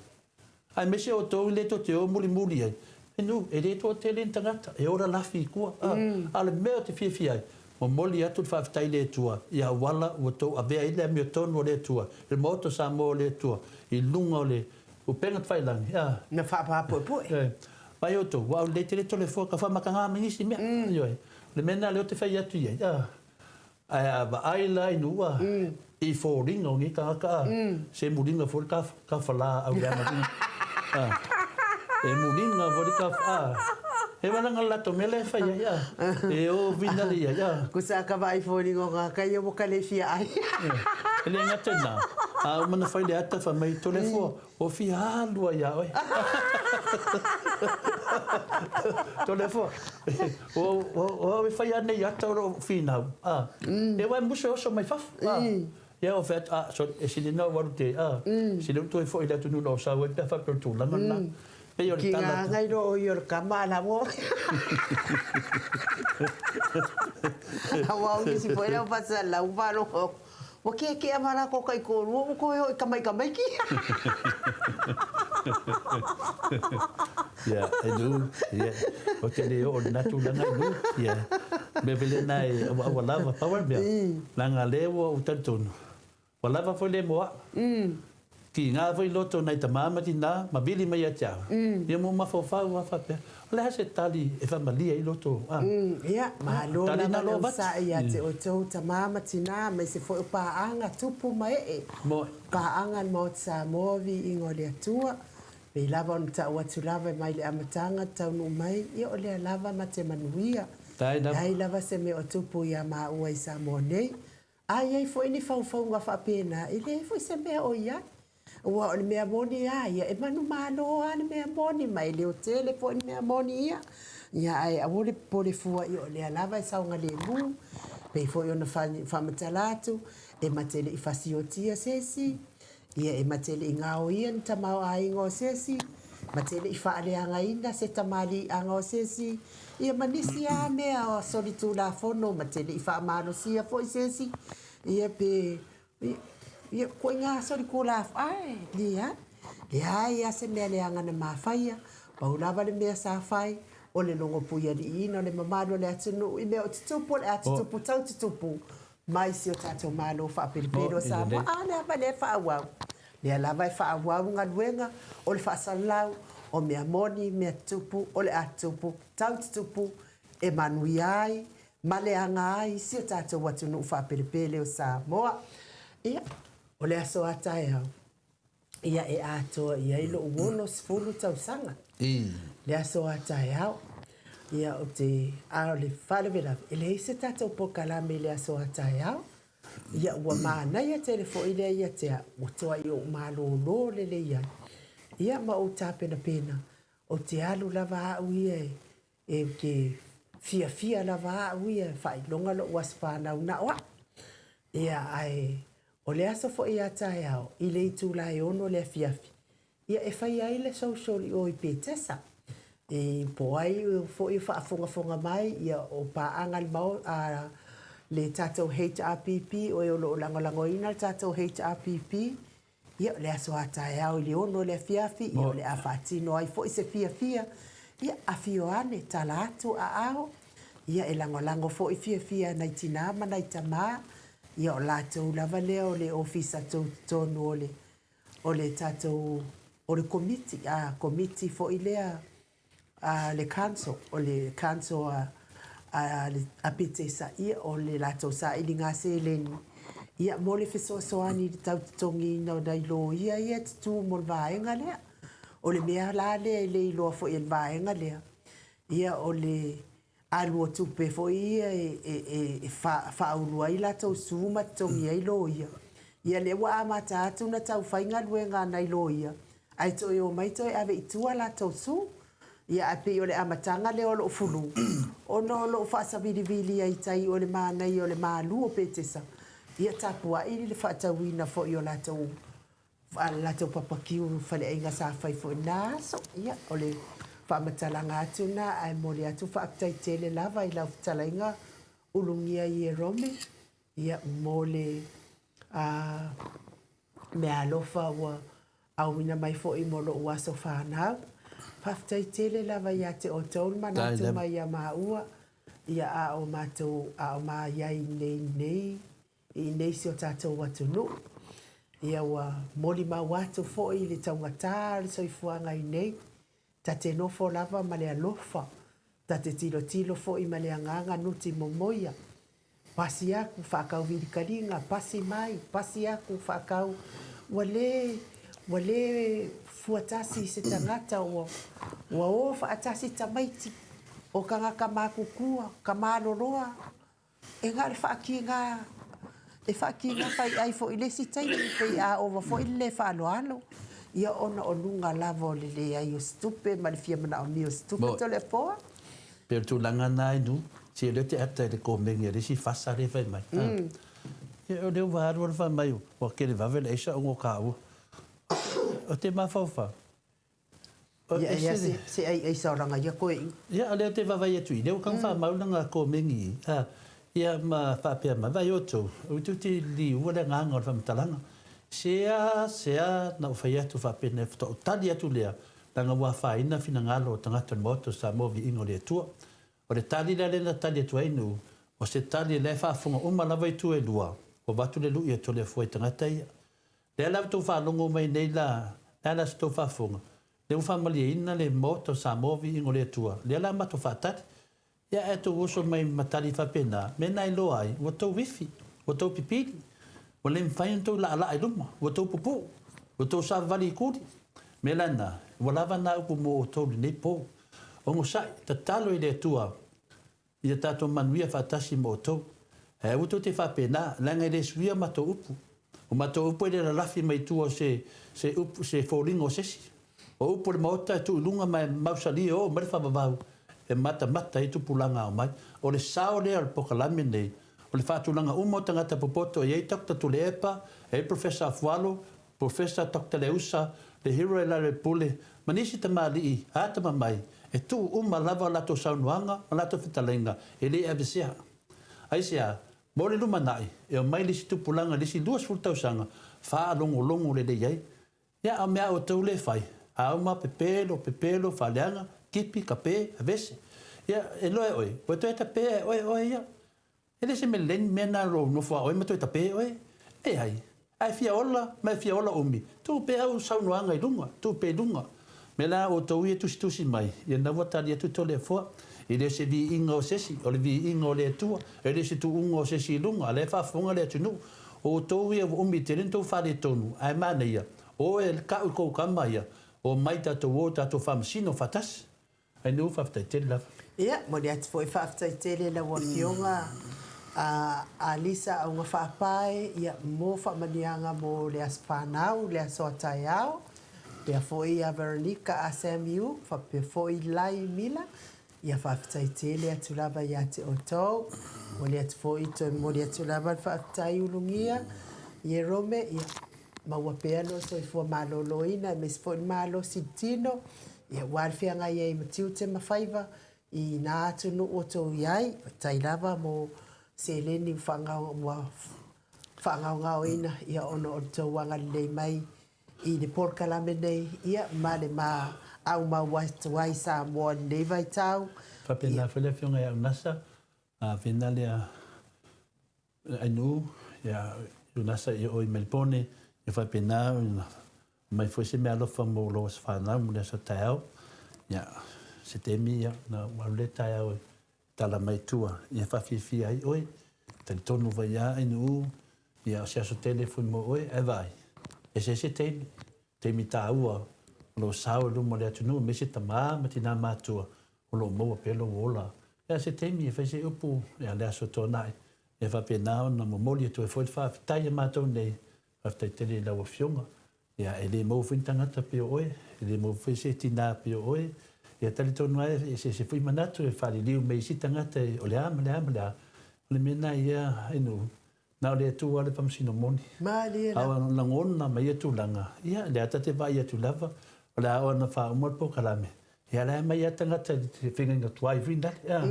Aemaise outou lea tou te o mulimuli ai, e nuu, e le toatele ni tagata e ola lafi i tua. A, a o le mea ou te fiafia ai, momoli atu le faafetai i le Atua i auala ua outou avea ai le amiotonu a le Atua, le Maota o Samoa o le Atua, i luga o le upega tafailagi. A. Na faapapoepoe. E, vaai outou, ua aulelei tele Toleafoa, tau faamataga mai nisi mea. Ioe, o le mea lena lea ou te fai atu i ai, a. Ae a vaai la i nuu a, i foliga o nei tagata a, se muliga foi le tafala au leaga a, e muliga foi le taf a, e valaga le latou mea la e fai ai a, e o vinale i ai a. Kusa ka vaai foliga o ngā kai ua ka le fia ai. E le gata i lena, a uma ona fai le ata fai mai, Toleafoa, Ua fia alu ai ia oe. Toleafoa, o au e fai anei ata o lou finau, a, e wae musu e oso mai fafo, a. Ia ou fai atu, a, sole, e sili na ou alu te, a, sili ou toe foi i le atunuu na ou sau ai pe a faapea o le tulaga lena. Pei o le tala atu. Ki ngā iro o i o le kama a la wo. Aua o nisi foi lau fasa lau faalogo. Ua keakea ma lako kaikoolua ua koe hoi kamaikamaiki. Ia, e Lou, ia, ou te le oo i lena tulaga e Lou, ia, o le mea foi lena e auaaua lava, pau lava le mea, leaga o lea ua ou talitonu, ua lava foi le mo au. Tiga foi loto nai tama ma tina ma vili mai ia te au, ia mo mafaufau lava faapea, o le a se tali e faamalie ai loto a? Ia, malo lava le onosai ia te outou tama ma tina aemaise foi o paaga tupu ma ee, paaga a le Maota Samoa, viiga o le Atua. Pei lava ona tau atu lava mai le amataga taunuu mai, ia o lea lava ma te manuia. Leai lava se mea o tupu ia maua i Samoa nei. A i ai foi ni faufauga faapena, e leai foi se mea o i ai. Aua o le mea moni lava ia, e manumalo lava le mea moni, ma e leotele foi le mea moni ia. Ia, ae aua le popole fua ia o lea lava e saogalemu. Pei foi ona faamatala atu, e mate le i fasiotia se isi, Ia, e mate le i gaoia ni tamaoaiga o se isi, mate le i faaleagaina se tamaliiaga o se isi, ia ma nisi lava mea o solitulafono, mate le i faamalosia foi se isi, ia pe, ia, koiga solitulafono, ae, leai, leai lava se mea leaga na mafaia, pau lava le mea sa fai, o le logopuialiiina o le mamalu o le atunuu i mea o tutupu, o le a tutupu tau tutupu. mai si o tatou Malo faapelepele o Samoa. A lea lava lea e faaauau. Lea lava e faaauau galuega o le faasalalau o mea moni, mea tutupu, o le a tutupu, tau tutupu, e manuia ai ma leaga ai si o tatou atunuu faapelepele o Samoa. Ia, o le aso a taeao, ia e atoa i ai lou 60 tausaga. Le aso a taeao. Ia o te, a o le faalavelave, e leai se tatou polokalame i le aso a taeao. Ia ua manaia tele foi lea ia te au, ua tuai ou malōlō lelei ai. Ia ma ou tapenapena, ou te alu lava au ia e, ou te fiafia lava au ia e faailoga lou aso fanau na o au. Ia ae o le aso foi a taeao i le itula e 6 le afiafi, ia e fai ai le social i o i Petesa. E po ai foi o faafogafoga mai, ia o paaga le mao, a, le tatou HRPP, o e o lo o lagolagoina le tatou HRPP, ia o le aso a taeao i le 6 le afiafi, ia o le a faatino ai foi se fiafia, ia afio ane, tala atu aao, ia e lagolago foi fiafia nai tinā ma nai tamā, ia o latou lava lea o le ofisa totonu o le o le tatou o le komiti a komiti foi lea a le council o le council a a le a Petesa ia o le latou sailiga seleni ia mo le fesoasoani i le tau totogiina o nai loia ia e tutū mo le vaega lea. O le mea la lea e le iloa foi e le vaega lea ia o le alu o tupe foi ia e faaulu ai latou su ma totogi ai loia. Ia lea ua amata atu na tau fai galuega a nai loia, ae toe o mai toe ave i tua latou su. Ia ae pei o le amataga lea o lou fulu, ona o lou faasavilivili ai i tai o le manaia o le malu o Petesa, ia tapuai le faatauina foi o latou a le latou papakiu faleaiga sa fai foi na aso. Ia, o le faamatalaga atu na, ae momoli atu faafetai tele lava i lau fetalaiga Ulugia Ierome, ia, mo le a, meaalofa ua auina mai foi mo lou aso fanau. Faafetai tele lava ia te outou le manatu mai ia maua, ia a o matou, a o ma iai nei nei, i inei si o tatou atunuu. Ia ua molimau atu foi i le taugatā o le soifuaga i nei, ta te nofo lava ma le alofa, ta te tilotilo foi ma le agaga nuti momoia. Pasi aku faakau vilikaliga, pasi mai, pasi aku faakau, ua le, ua le fuatasi se tagata ua, ua o faatasi tamaiti o tagata makukua, ka maloloa, E na o le faakīgā, e faakīgā fai'ai foi i le isi taimi, pei a ova foi le lē faaaloalo, ia ona o luga lava o le leai o se tupe ma le fia manaomia o se tupe Toleafoa. Pei o le tulaga lena i nuu, se o lea ou te ata i le komeni a le isi fasa lea e fai mai. Ia o lea ua alu alu fai mai ua televave le aisa ona o taua. Ou te mafaufau, Ia, ia, se, se ai ai saolaga ia koe i. Ia, o lea ou te vaavaai atu i, lea ua tau faamau lana komeni i, a, ia ma faapea mai, vaai outou, outou te liua le agaga o le faamatalaga. Sea, sea, na ou fai atu faapenei, faatoa ou tali atu lea, leaga ua afaina finagalo o tagata o le Maota o Samoa Viiga o le Atua. O le tali la lea na tali atu ai Nuu, o se tali la e faafofoga uma lava itu e lua, ua avatu le lui a Toleafoa i tagata ia. Lea la ua tou faalogo mai nei la, le a la se tou faafofoga? Lea ua faamalieina le Maota o Samoa Viiga o le Atua, lea la matou faatali. Ia ae tou oso mai ma tali faapena, mea na iloa ai, ua tou ifi, ua tou pipili, ua le mafai ona tou laalaa i luma, ua tou pupuu, ua tou savavali i kuli. Mea la na, ua lava na upu mo outou i lenei po. Onosai, tatalo i le Atua, Ia tatou manuia faatasi ma outou. Ae aua tou te faapena, leaga e le suia matou upu. O matou upu e le lalafi mai tua o se, se upu, se foliga o se isi. O upu o le Maota e tuu i luga ma e mausali e oo mai le faavavau e matamata ai tupulaga ao mai. O le sao lea o le polokalame lenei, o le faatulaga uma o tagata popoto e i ai Doctor Tuilaepa, e i ai Professor Afualo, Professor Doctor Leusa, le Hero e Lalelepule, ma nisi tamalii atamamai e tuu uma lava o latou saunoaga ma latou fetalaiga e le aveesea. Aisea? Mo le lumanai, e omai le isi tupulaga i le isi 20 tausaga faalogologo lelei ai. Ia, a o mea a outou lea e fai, a uma pepelo, pepelo, faaleaga, kipi, kape, avese. Ia, e iloa e oe, ua toe tape e oe oe ia. E le se mea lelei ni mea na lou nofo a oe ma toe tape oe. Leai. A e fia ola ma e fia ola umi, tuu pea au saunoaga i luga, tuu pea i luga. Mea la outou ia e tusitusi mai, ia na ua tali atu Toleafoa, e le o se viiga o se isi, o le viiga o le Atua, e le o se tuuga o se isi i luga, a la e faafofoga le atunuu. O outou ia ua umi tele ni tou faaletonu, ae manaia, o e kau i kou kama ia, omai tatou o tatou faamasino faatasi. Ainuu, faafetai tele lava. Ia, momoli atu foi faafetai tele i lau Afioga a Lisa Augafaapae, ia, mo faamanuiaga mo le aso fanau, le aso a taeao, faapea foi ia Veronica a Samuel, faapea foi Lai Mila, ia faafetai tele atu lava ia te outou. Momoli atu foi, toe momoli atu lava le faafetai Ulugia, Ierome, ia, maua pea lou soifua maloloina aemaise foi le malosi i le tino, ia aua le feagai ai ma tiute ma faiva i nā atunuu o tou i ai. Faafetai lava mo seleni ua faagaogaoina ia ona o le tou agalelei mai i le polokalame nei ia ma le ma aumau atu ai i Samoa i lenei vaitau. Faapena foi le Afioga ia Unasa, a vena lea Ainuu, ia Unasa i o i Melbourne, ia faapena ona aumai foi se meaalofa mo lou aso fanau mo le aso taeao. Ia, se taimi ia ona ou alu lea taeao e tala mai tua ia faafiafia ai oe. Talitonu vai lava Ainuu, ia o se aso tele foi mo oe, ae vaai, eseese taimi, taimi taua o lou sao i luma o le atunuu aemaise tama ma tina matutua o lo o maua pea lou ola. Ia se taimi e fai se upu ia le Aso Toonai e faapena ona momoli atu ai foi le faafetai a matou nei, faafetai tele i lau Afioga. Ia e le maua foi ni tagata pei o oe, e le maua foi se tina pei o oe. Ia talitonu lava e eseese foi manatu e faaliliu mai isi tagata o le a ma le a ma le a. O le mea lena ia e nuu, Na o le Atua le faamasino moni. Malie lava. A o lagona ma ia tulaga, ia, lea ta te vaai atu lava, o le a oo ina faauma le polokalame, ia la e aumai lava tagata i le feagaiga tuai foi lale, a.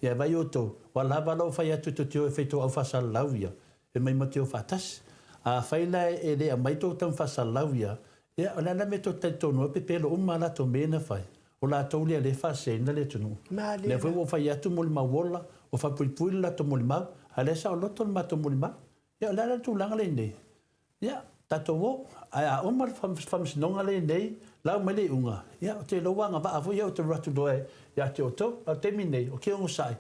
Ia vaai outou, ua lava lou fai atu tou te o e fai tou au faasalalau ia, e omai ma te o faatasi. Afai la e le aumai tou tama faasalalau ia, ia, o le a la le mea tou te talitonu ai, pepelo uma a latou mea ia na fai? O latou lea lea e faaseseina le atunuu. Malie Lea foi ua ou fai atu molimau ola, ua faapuipui le latou molimau, a o lea e saoloto le matou molimau. Ia o le a la le tulaga lea i inei? Ia, tatou o, ae a uma le faamasinoga lea i inei, lau mai le iuga, ia ou te iloa ua agavaa foi au ou te alu atu loa ia te outou. A o le taimi lenei, ou te onosai,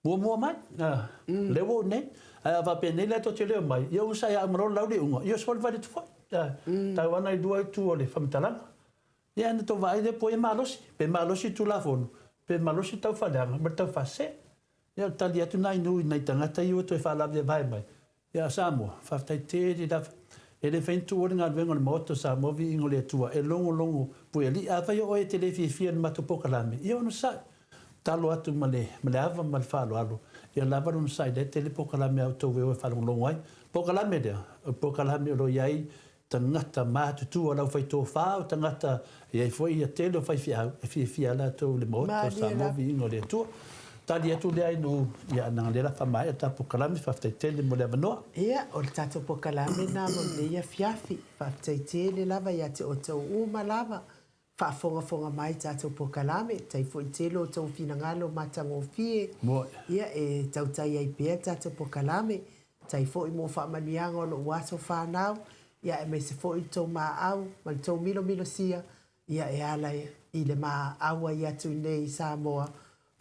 muamua mai, a, lea ua ou i inei. Ae a faapenei la tou te le omai, ia onosai a uma loa lau le iuga, ia solivali atu foi. A, tau lava na i lua itu o le faamatalaga. Ia na tou vaai lea po o ai e malosi, pe malosi le Tulafono, pe malosi le taufaaleaga ma le taufaasese. Ia o le tali atu nai nuu i nai tagata ia ua toe faalaveavae mai. Ia Samoa, faafetai tele lava. E le mafai ona tuua le galuega o le Maota o Samoa viiga o le Atua e logologo puealii. Afai o oe e te le fiafia i le matou polokalame, ia onosai. Tatalo atu ma le ma le ava ma le faaaloalo, ia lava le onosai lea e tele polokalame a outou e o e faalogologo ai. Polokalame lea, o le polokalame o lo o i ai tagata matutua o le aufaitofa, o tagata e i ai foi ia tele o faifeau e fiafia ai latou i le Maota o Samoa viiga o le Atua. Tali atu lea i nuu, ia leaga lea la faamaea le tatou polokalame, faafetai tele mo le avanoa. Ia, o le tatou polokalame lena mo lenei afiafi. Faafetai tele lava ia te outou uma lava faafogafoga mai i tatou polokalame, tai foi tele o outou finagalo matagofie, ia e tautai ai pea tatou polokalame, tai foi mo faamanuiaga o lou aso fanau, ia aemaise foi le tou maau ma le tou milomilosia, ia e ala i le ma auai atu i nei i Samoa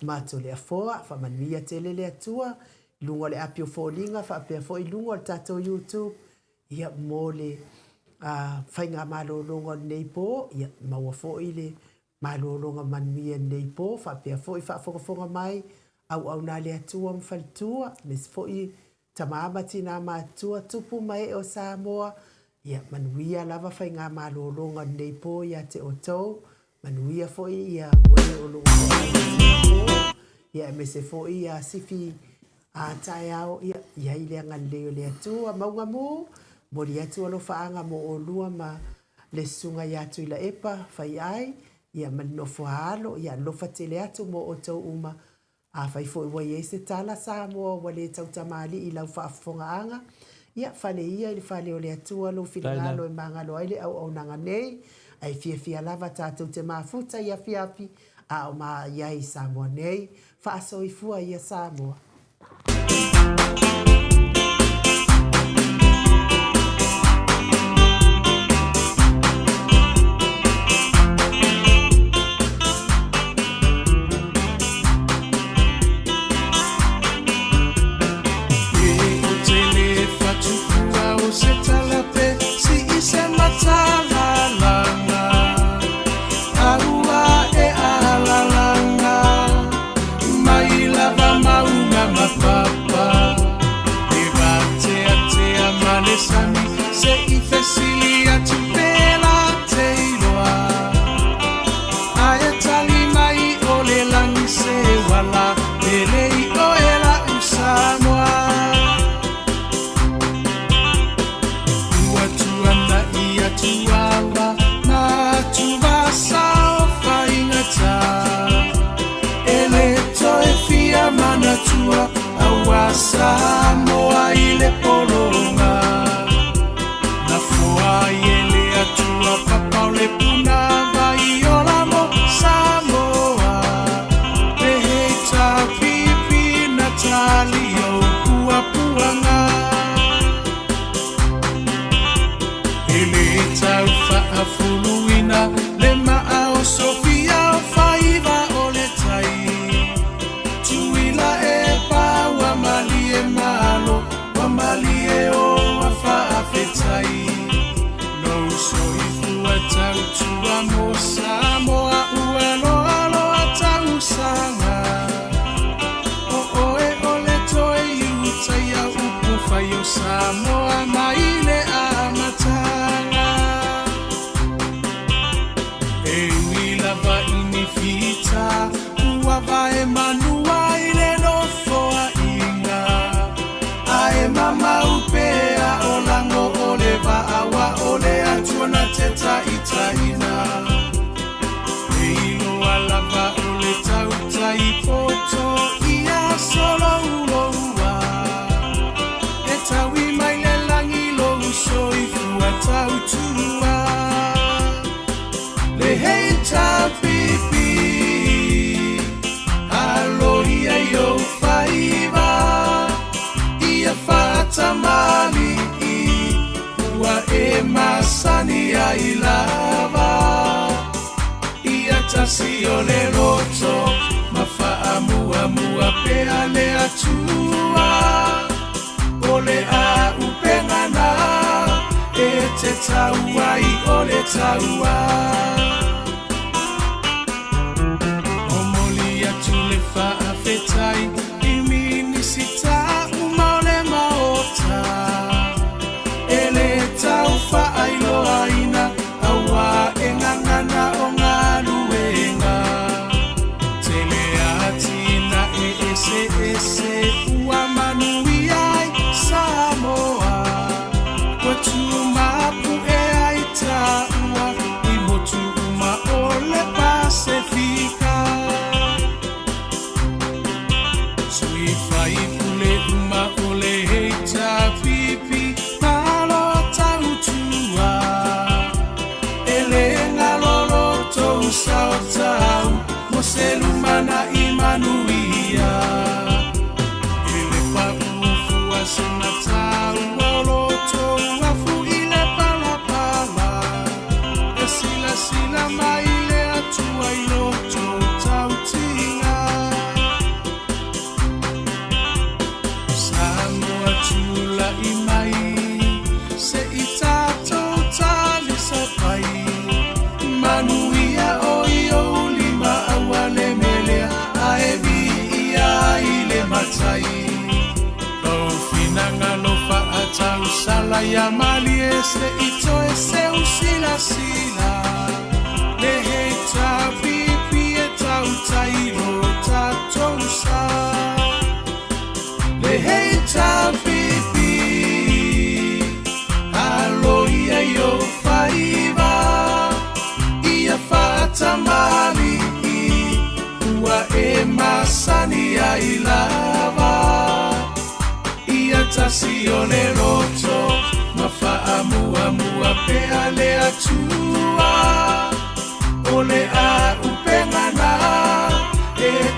ma Toleafoa. Faamanuia tele le Atua i luga o le api o foliga faapea foi i luga o le tatou YouTube, Ia, mo le faigamalologa o lenei po, ia maua foi le malologa manuia i lenei po, faapea foi faafogafoga mai auauna a le Atua ma faletua, aemaise foi tama ma tina matutua, tupu ma ee o Samoa. Ia manuia lava faigamalologa o lenei po ia te outou, manuia foi ia oe o lo o po, ia aemaise foi ia sifi A taeao, ia, i ai le agalelei o le Atua. Mauga mū, momoli atu alofaaga mo olua ma le susuga ia Tuilaepa Faiai, ia ma le nofo a alo, ia alofa tele atu mo outou uma. Afai foi ua i ai se tala Samoa ua le tautamalii i lau faafofogaaga, ia, fale ia i le fale o le Atua lou finagalo e magalo ai le auaunaga nei, ae fiafia lava tatou te mafuta i afiafi a o ma i ai i Samoa nei. Faasoifua ia Samoa.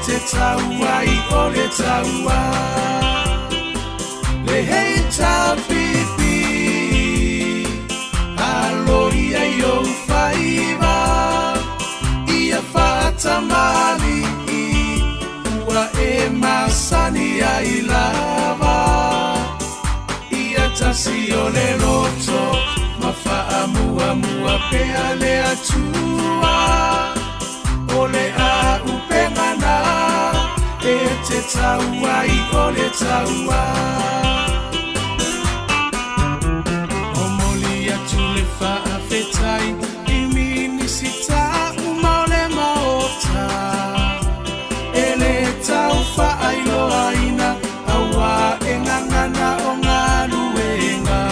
Te tau ai o le taua. HPP Alo ia i ou faiva Ia faatamali'i Ua e masani ai lava Ia tasi o le loto Ma faamuamua pea le Atua O le auupega na E te tau ai o le taua Momoli atu le faafetai i Minisita uma o le Maota e le tau faailoaina auā e gagana o galuega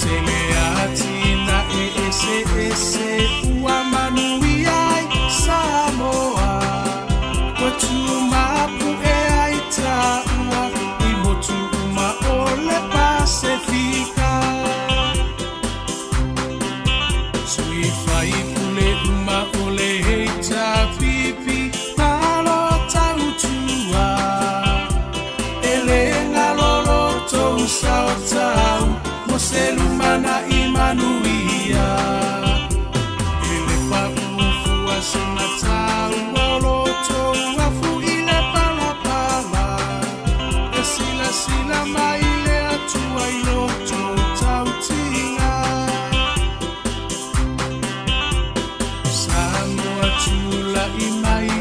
tele atinae eseese ua manuia ai Samoa ua tumapu'e ai taua i motu uma o le Pasefika. Sui faipule uma o le HRPP malo tautua e le galo lo tou sao tau mo se lumana'i manuia e le paʻu fua se mataua o lo tou afu i le palapala e silasila mai le Atua i lo tou tautiga. Samoa tula'i mai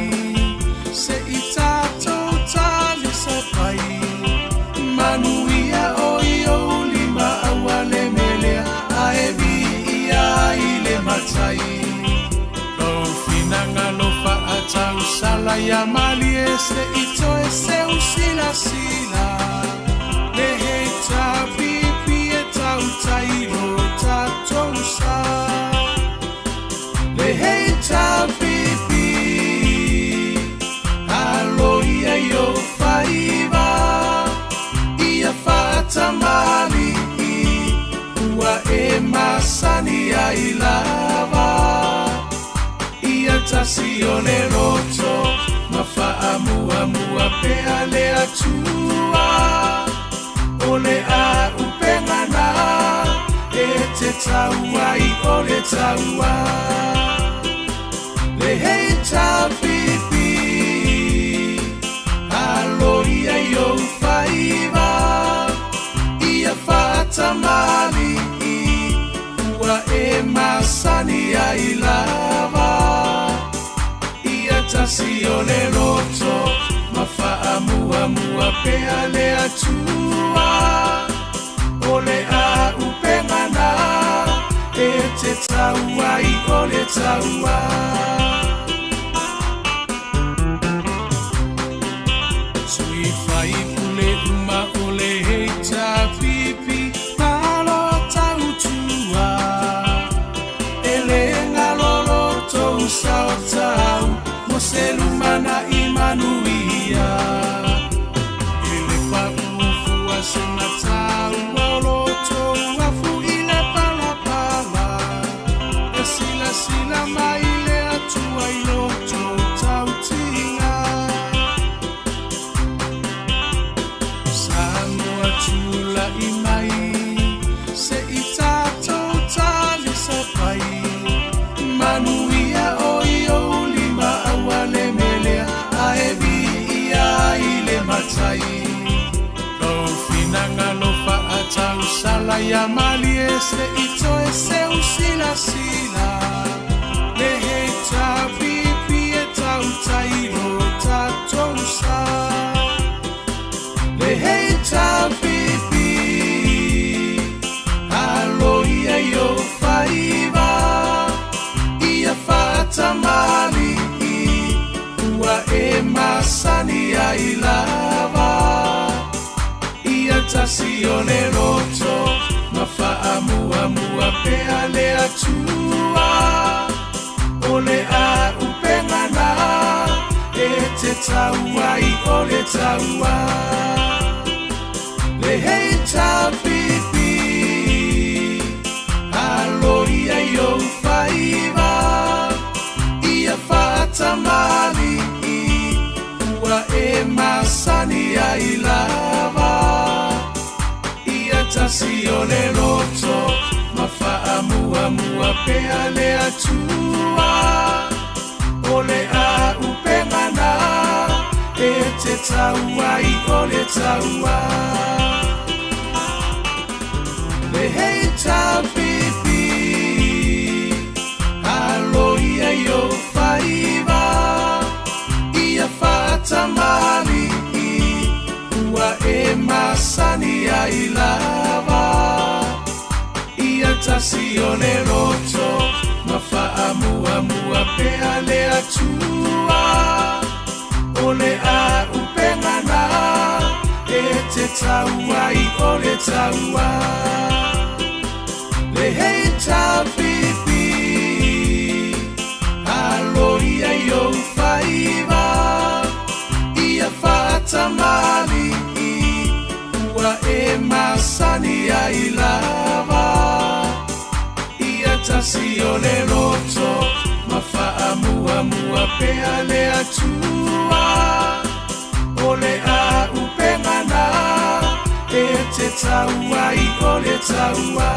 se i tatou talisapai manuia o i ou lima aua le melea ae viia ai le Matai. Lou finagalo faatausala ia malie se i toe seusilasila le HRPP e tautai lo tatou sa. Le HRPP alo ia i ou faiva ia faatamali'i ua e masani ai lava ia tasi o le loto ma faamuamua pea le Atua o le auupega na e te tau ai o le taua. Le HRPP alo ia i ou faiva ia faatamali'i ua e masani ai lava ia tasi o le loto ma faamuamua pea le Atua o le auupega na e te tau ai o le taua. Sui faipule uma o le HRPP malo tautua e le galo lo tou sao tau mo se lumana'i manuia e le paʻu fua se mataua o lo tou afu i le palapala e silasila mai le Atua i lo tou tautiga. Samoa tula'i mai se i tatou talisapai manuia o i ou lima aua le melea ae viia ai le Matai. Lou finagalo faatausala ia malie se i toe seusilasila le HRPP e tautai lo tatou sa. Le HRPP alo ia i ou faiva ia faatamali'i ua e masani ai lava ia tasi o le loto ma faamuamua pea le Atua o le auupega na e te tau ai o le taua. Le HRPP alo ia i ou faiva ia faatamali'i ua e masani ai lava tasi o le loto ma faamuamua pea le Atua. O le auupega na e te tau ai o le taua. Le HPP, alo ia i ou faiva, ia faatamalii, ua e masani ai lava. Ia tasi o le loto ma faamuamua pea le Atua. O le auupega na e te tau ai o le taua. Le HPP, alo ia i ou faiva, ia faatamalii, ua e masani ai lava. Ia tasi o le loto ma faamuamua pea le Atua. O le auupega na e te tau ai o le taua.